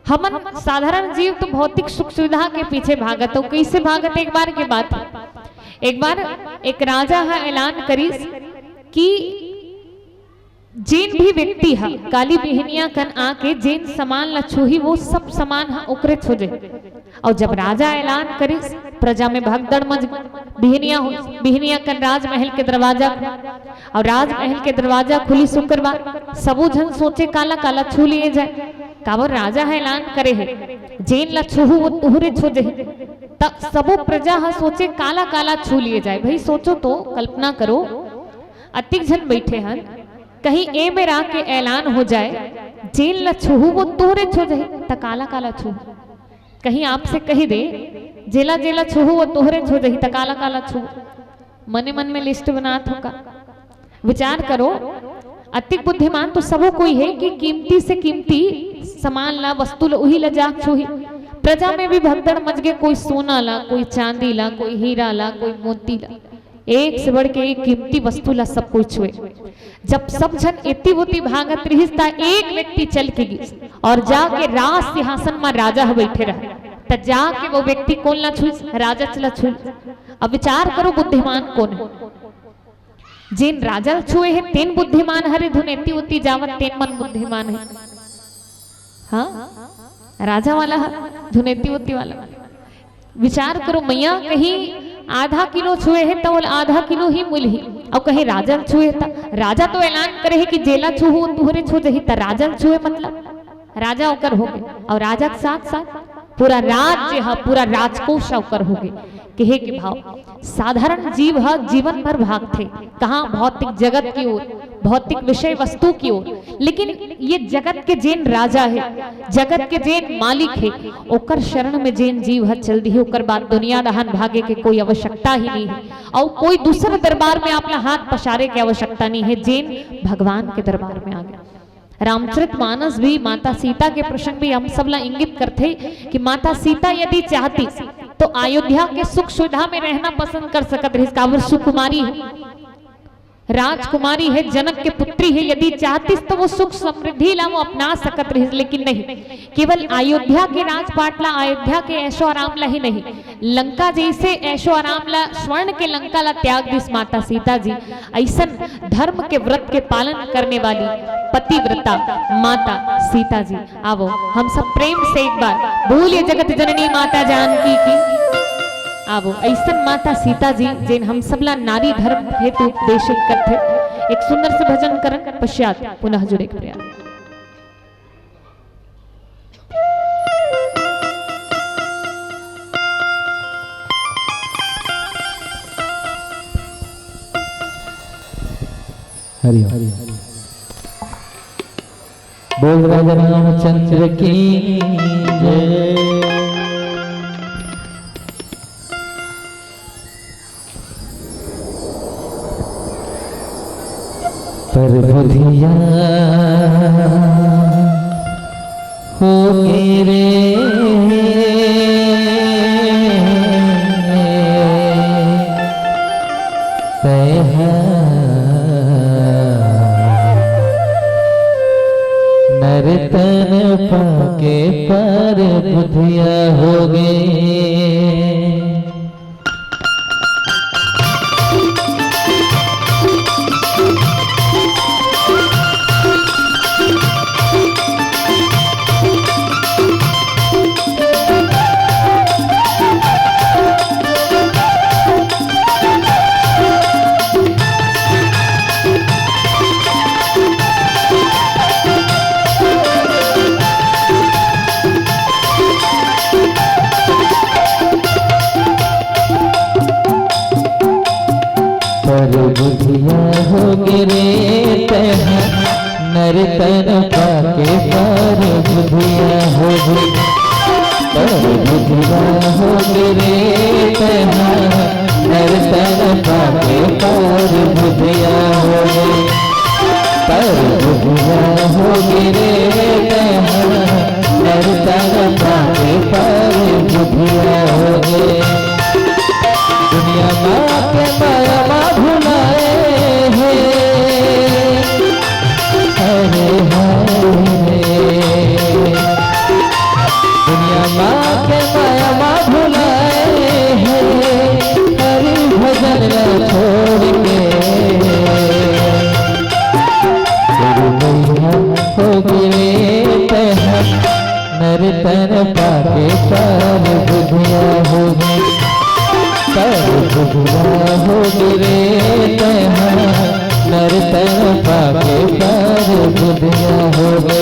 हमन साधारण जीव तो भौतिक सुख सुविधा के पीछे भागत हो। कैसे भागत? एक बार के बात हे, एक बार एक राजा ह ऐलान करिस कि जेन भी व्यक्ति ह काली बिहनिया कन आके जेन सामान ला छूही, वो सब सामान ह ओकरेच हो जाही। और जब राजा ऐलान करिस, प्रजा में भगदड़ मच, बिहनिया हो, बिहनिया कन राजमहल के दरवाजा, और राजमहल के दरवाजा खुली शुक्रवार, सबो झन सोचे काला काला छू लिए जाए। काबर? राजा ह ऐलान करे हे, जेन ला छूहू वो तुहरेच हो जाही। त सबो प्रजा ह सोचे काला काला छू लिए जाए। भाई सोचो तो, कल्पना करो, अतिक झन बैठे हन, कहीं ए बेरा के ऐलान हो जाए, जेन ला छूहू वो तुहरेच हो जाही, त काला काला छूहू? कहीं आपसे कही दे, जेला जेला छूहू वो तुहरेच हो जाही, त काला काला छूहू? मने मन में लिस्ट बनात हो का? विचार करो, अतिक बुद्धिमान तो सबो कोई हे कि कीमती से कीमती सामान ला, वस्तु ला, उही ला जा छूही। प्रजा में भी भगदड़ मच गे, कोई सोना ला, कोई चांदी ला, कोई हीरा ला, कोई मोती ला। एक से बढ़ के एक कीमती वस्तु ला सब कोई छुए। जब सब झन एती ओती भागत रिहिस, त एक व्यक्ति चल के गिस और जाके राज सिंहासन म राजा ह बइठे रहे। त जाके वो व्यक्ति कोन ला छुइस? राजा ला छुइस। अब विचार करो, बुद्धिमान कोन हे? जेन राजा ल छुए हे, तेन बुद्धिमान हरे, धुन एती ओती जावत तेन मन बुद्धिमान हे। हाँ, राजा वाला ह, धुन एती ओती वाला। विचार करो, मइया कहीं आधा किलो छुए हे, त ओला आधा किलो ही मिलही, अउ कहीं राजा ल छुए हे, त राजा तो ऐलान करे हे कि जेला छूहू, तुहरे छू जही, त राजा ल छुए, मतलब राजा ओकर होगे, अउ राजा के साथ साथ पूरा राज्य ह, पूरा राजकोष ह ओकर होगे। कहे के भाव, साधारण जीव ह जीवन भर भागथे, कहाँ भौतिक जगत की ओर, भौतिक विषय वस्तु की ओर, लेकिन ये जगत के जेन राजा हे, जगत के जेन मालिक हे, ओकर शरण में जेन जीव ह चल दिही, ओकर बाद दुनिया डहान भागे के कोई आवश्यकता ही नहीं हे। अउ कोई दूसरे दरबार में आप ला हाथ पसारे के आवश्यकता नहीं हे, जेन भगवान के दरबार में आगे। रामचरित मानस भी माता सीता के प्रसंग भी हम सब ला इंगित करथे कि माता सीता यदि चाहती तो अयोध्या के सुख सुविधा में रहना पसंद कर सकत रहिस, काबर सुकुमारी हे, राजकुमारी हे, जनक के पुत्री हे, यदि चाहतिस तो वो सुख समृद्धि ला वो अपना सकत रहिस, लेकिन नहीं, केवल अयोध्या के राजपाट ला, अयोध्या के ऐशो आराम ला ही नहीं, लंका जैसे ऐशो आराम ला, स्वर्ण के लंका ला त्याग दिस माता सीता जी। ऐसन धर्म के व्रत के पालन करने वाली पतिव्रता माता सीता जी। आवो, हम सब प्रेम से एक बार बोलिए जगत जननी माता जानकी की। आवो, ऐसन माता सीता जी, जेन हम सबला नारी धर्म हेतु उपदेशित करथे। एक सुंदर से भजन करन पश्चात पुनः जुड़े के प्रयास। हरि ओम। बोल राजा रामचंद्र की जय। पर बुधिया हो गे रे तैहा, नर तन पाके पर बुधिया हो गे। पर बुधिया हो गे रे तैहा, नर तन पाके पर बुधिया हो गे। पर बुधिया हो गे रे तैहा, नर तन पाके पर बुधिया हो गे। पर बुधिया हो गे रे तैहा, नर तन पाके पर बुधिया हो गे। दुनिया मा के माया मा भुलाए हे, अरे हाय रे। दुनिया मा के माया मा भुलाए हे, हरि भजन ला छोड़ के। गुरु मैया हो गे तैहा, नर तन पाके पर बुधिया हो गे। पर बुधिया हो गे रे तैहा, नर तन पाके पर बुधिया हो गे।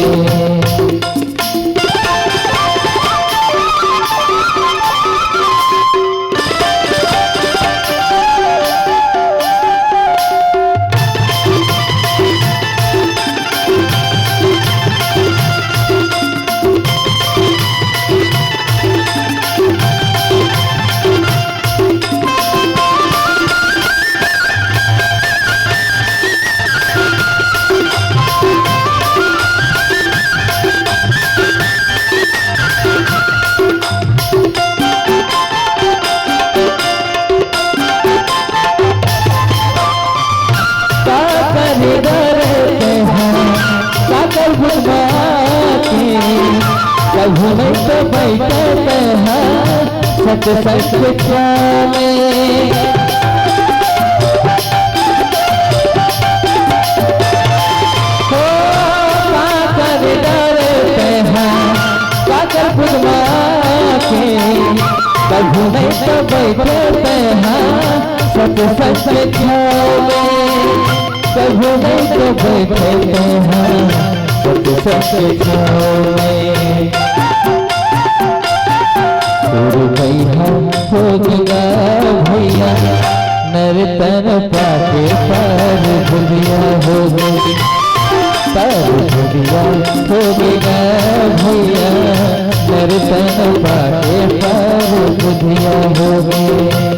घूमत बैठे तेहा सत सत छाँव में। हो काकर डरे तेहा, काकर पुदमा के, घूमत बैठे तेहा सत सत छाँव में। कभू नहीं तो बैठे तेहा सत सत छाँव में। तोर बइहा हो गे गा भइया, नर तन पाके पार बुधिया हो गे। पार बुधिया हो गे गा भइया, नर तन पाके पार बुधिया हो गे।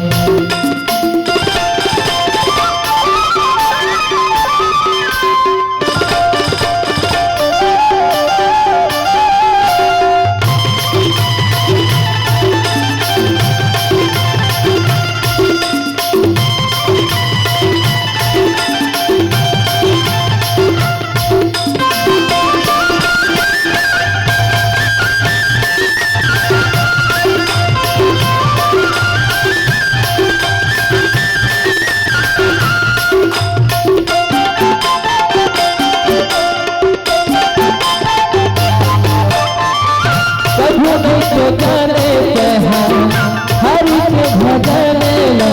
कभू नहीं तो जाने तेहा हरि के भजन ला,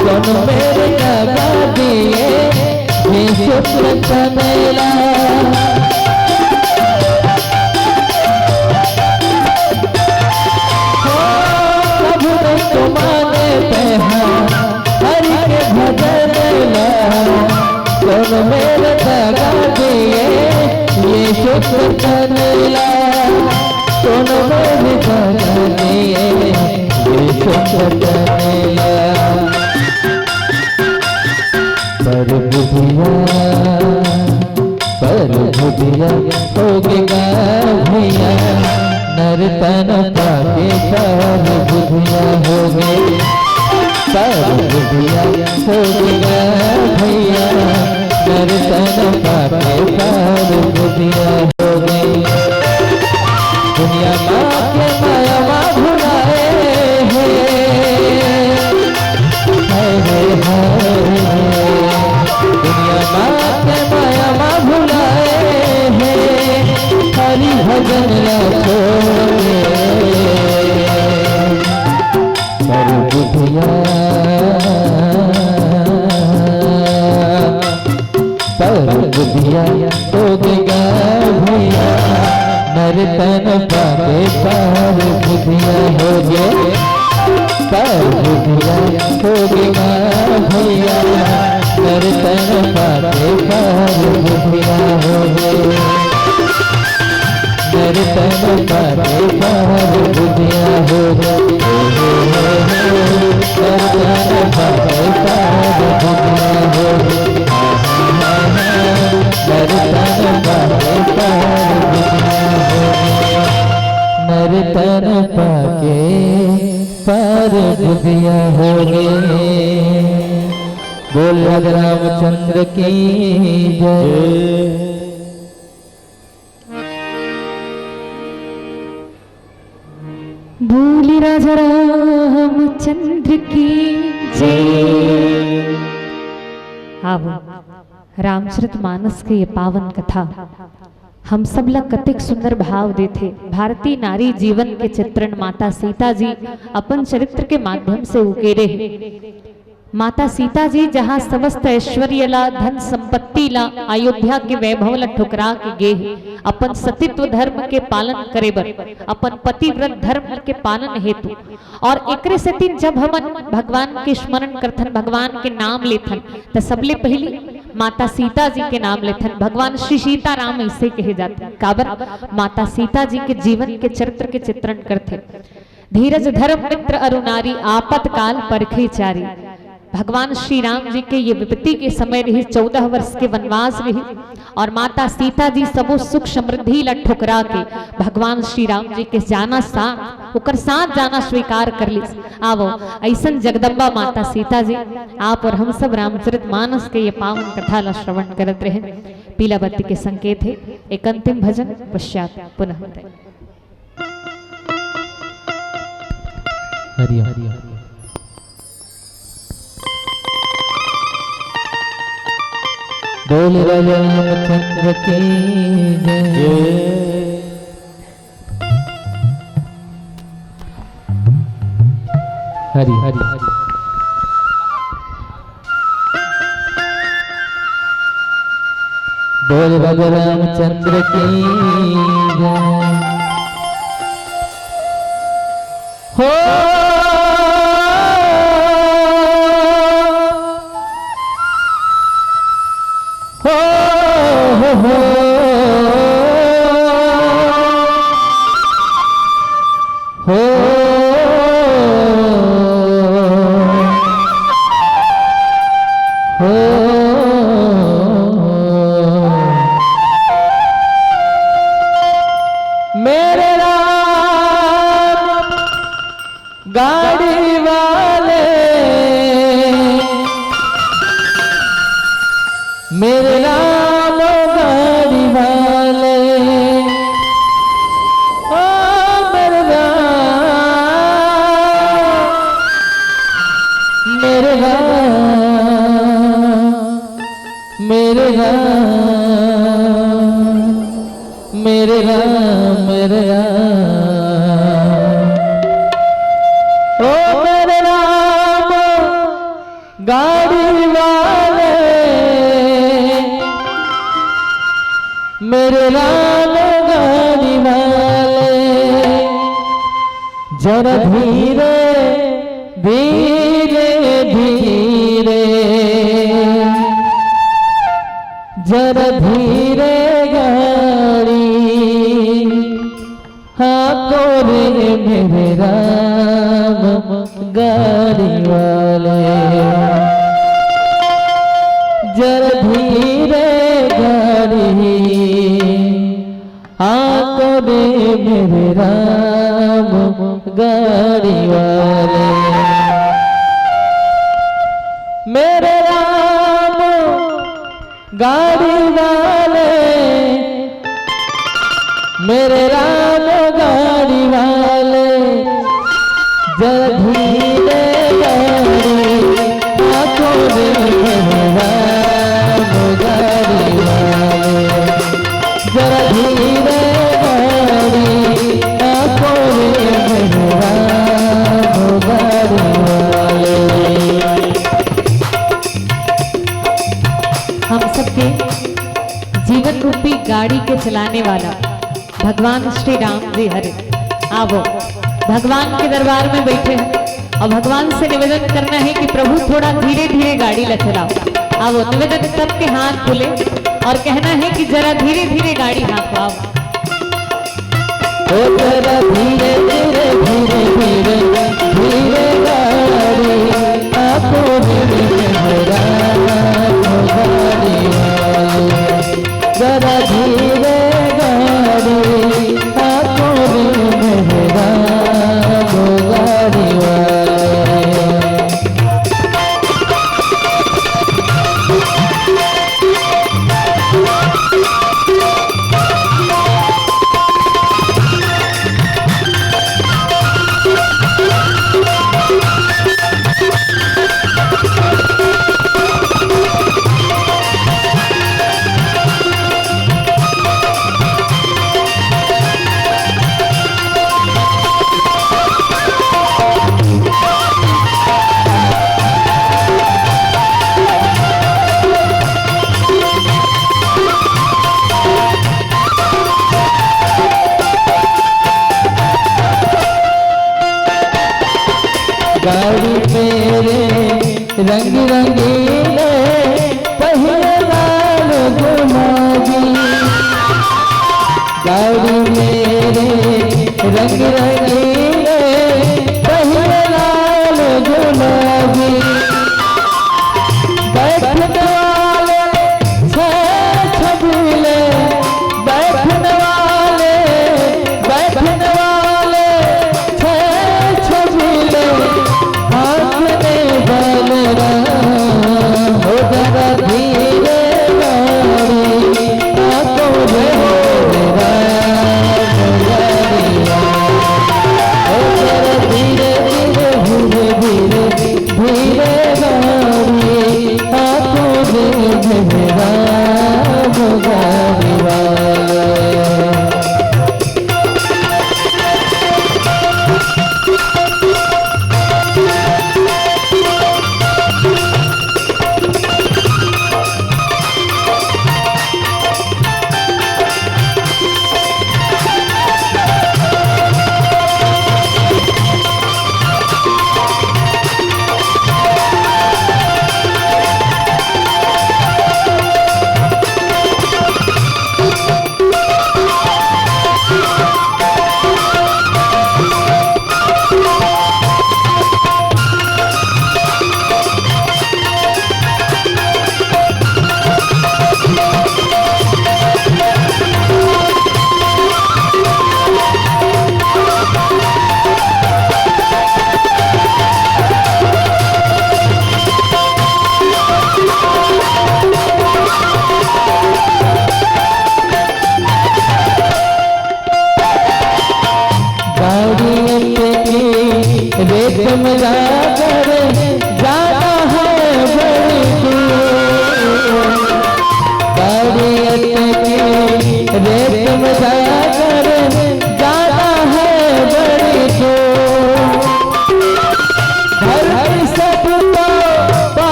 कोनो मेर लगा दिए हे शुक्र तन ला। हो, कभू नहीं तो माने तेहा हरि के भजन ला, कोनो मेर लगा दिए हे शुक्र तन ला, कोनो मेर लगा दिए हे शुक्र तन ला। पार बुधिया, पार बुधिया हो गे गा भइया, नर तन पाके पार बुधिया हो गे। पार बुधिया हो गे गा भइया, नर तन पाके पार बुधिया हो गे। दुनिया माँ के माया मा भुलाए हे, हाय रे हाय। दुनिया माँ के माया मा भुलाए हे, हरि भजन ला छोड़ के। पार बुधिया, पार बुधिया हो गे गा भइया, नर तन पाके पार बुधिया हो गे। पार बुधिया हो गे गा भइया, नर तन पाके पार बुधिया हो गे। नर तन पाके पार बुधिया हो गे। नर तन पाके पार बुधिया हो गे। नर तन पाके पार बुधिया हो गे। नर तन पाके पार बुधिया हो गे। बोल राजा रामचंद्र की जय। बोल राजा रामचंद्र की जय। आवो, रामचरित मानस के ये पावन कथा हम सब ला कतेक सुंदर भाव देथे। भारतीय नारी जीवन के चित्रण माता सीता जी अपन चरित्र के माध्यम से उकेरे हे। माता सीता जी जहाँ समस्त ऐश्वर्य ला, धन संपत्ति ला, अयोध्या के वैभव ला ठुकरा के गे हे, अपन सतीत्व धर्म के पालन करे बर, अपन पतिव्रत धर्म के पालन हेतु। और एकरे सेती जब हमन भगवान के स्मरण करथन, भगवान के नाम लेथन, त सबले पहिली माता सीता जी के नाम लेथन। भगवान श्री सीताराम ऐसे कहे जाथे, काबर माता सीता जी के जीवन के चरित्र के चित्रण करथे। धीरज धर्म मित्र अरु नारी, आपत काल परखे चारी। भगवान श्री राम जी के ये विपत्ति के समय रहिस, चौदह वर्ष के वनवास रहिस, और माता सीता जी सबो सुख समृद्धि ला ठुकरा के भगवान श्री राम जी के जाना साथ, ओकर साथ जाना स्वीकार कर लिस। आवो, ऐसन जगदम्बा माता सीता जी, आप और हम सब रामचरित मानस के ये पावन कथा ला श्रवण करत रहे। पीला बत्ती के संकेत हे, एक अंतिम भजन, पश्चात पुनः मिलते। हरिओम। बोल राजा रामचंद्र की जय। हरि हरि। बोल राजा रामचंद्र की जय। हो। हो, हो, हो। हो, हो। मेरे राम गाड़ी वाले, मेरे राम गाड़ी वाले, ओ मेरे राम, मेरे राम, मेरे राम, मेरे राम, मेरे राम। ओ मेरे राम गाड़ी वाले, मेरे राम गाड़ी वाले, जरा धीरे, धीरे, धीरे, जरा धीरे गाड़ी हाँको रे मेरे राम गाड़ी वाले, जरा धीरे गाड़ी हाँको रे मेरे राम गाड़ी वाले। मेरे राम गाड़ी वाले, मेरे राम गाड़ी वाले, जरा धीरे गाड़ी हाँको रे मेरे राम गाड़ी वाले, जरा धीरे गाड़ी हाँको रे मेरे राम गाड़ी वाले। हम सबके जीवन रूपी गाड़ी के चलाने वाला भगवान श्री राम जी हरे। आवो, भगवान के दरबार में बैठे हैं और भगवान से निवेदन करना है कि प्रभु थोड़ा धीरे धीरे गाड़ी ला चलाओ। आवो, निवेदन, सबके हाथ खुले और कहना है कि जरा धीरे धीरे गाड़ी हाँको। आवो। ओ जरा धीरे धीरे, धीरे धीरे, धीरे गाड़ी हाँको रे मेरे राम गाड़ी वाले, जरा धीरे गाड़ी हाँको रे मेरे राम गाड़ी वाले। गाड़ी मेरे रंग रंगीले, पहिए लाल गुलाबी। गाड़ी मेरे रंग रंगीले, पहिए लाल गुलाबी।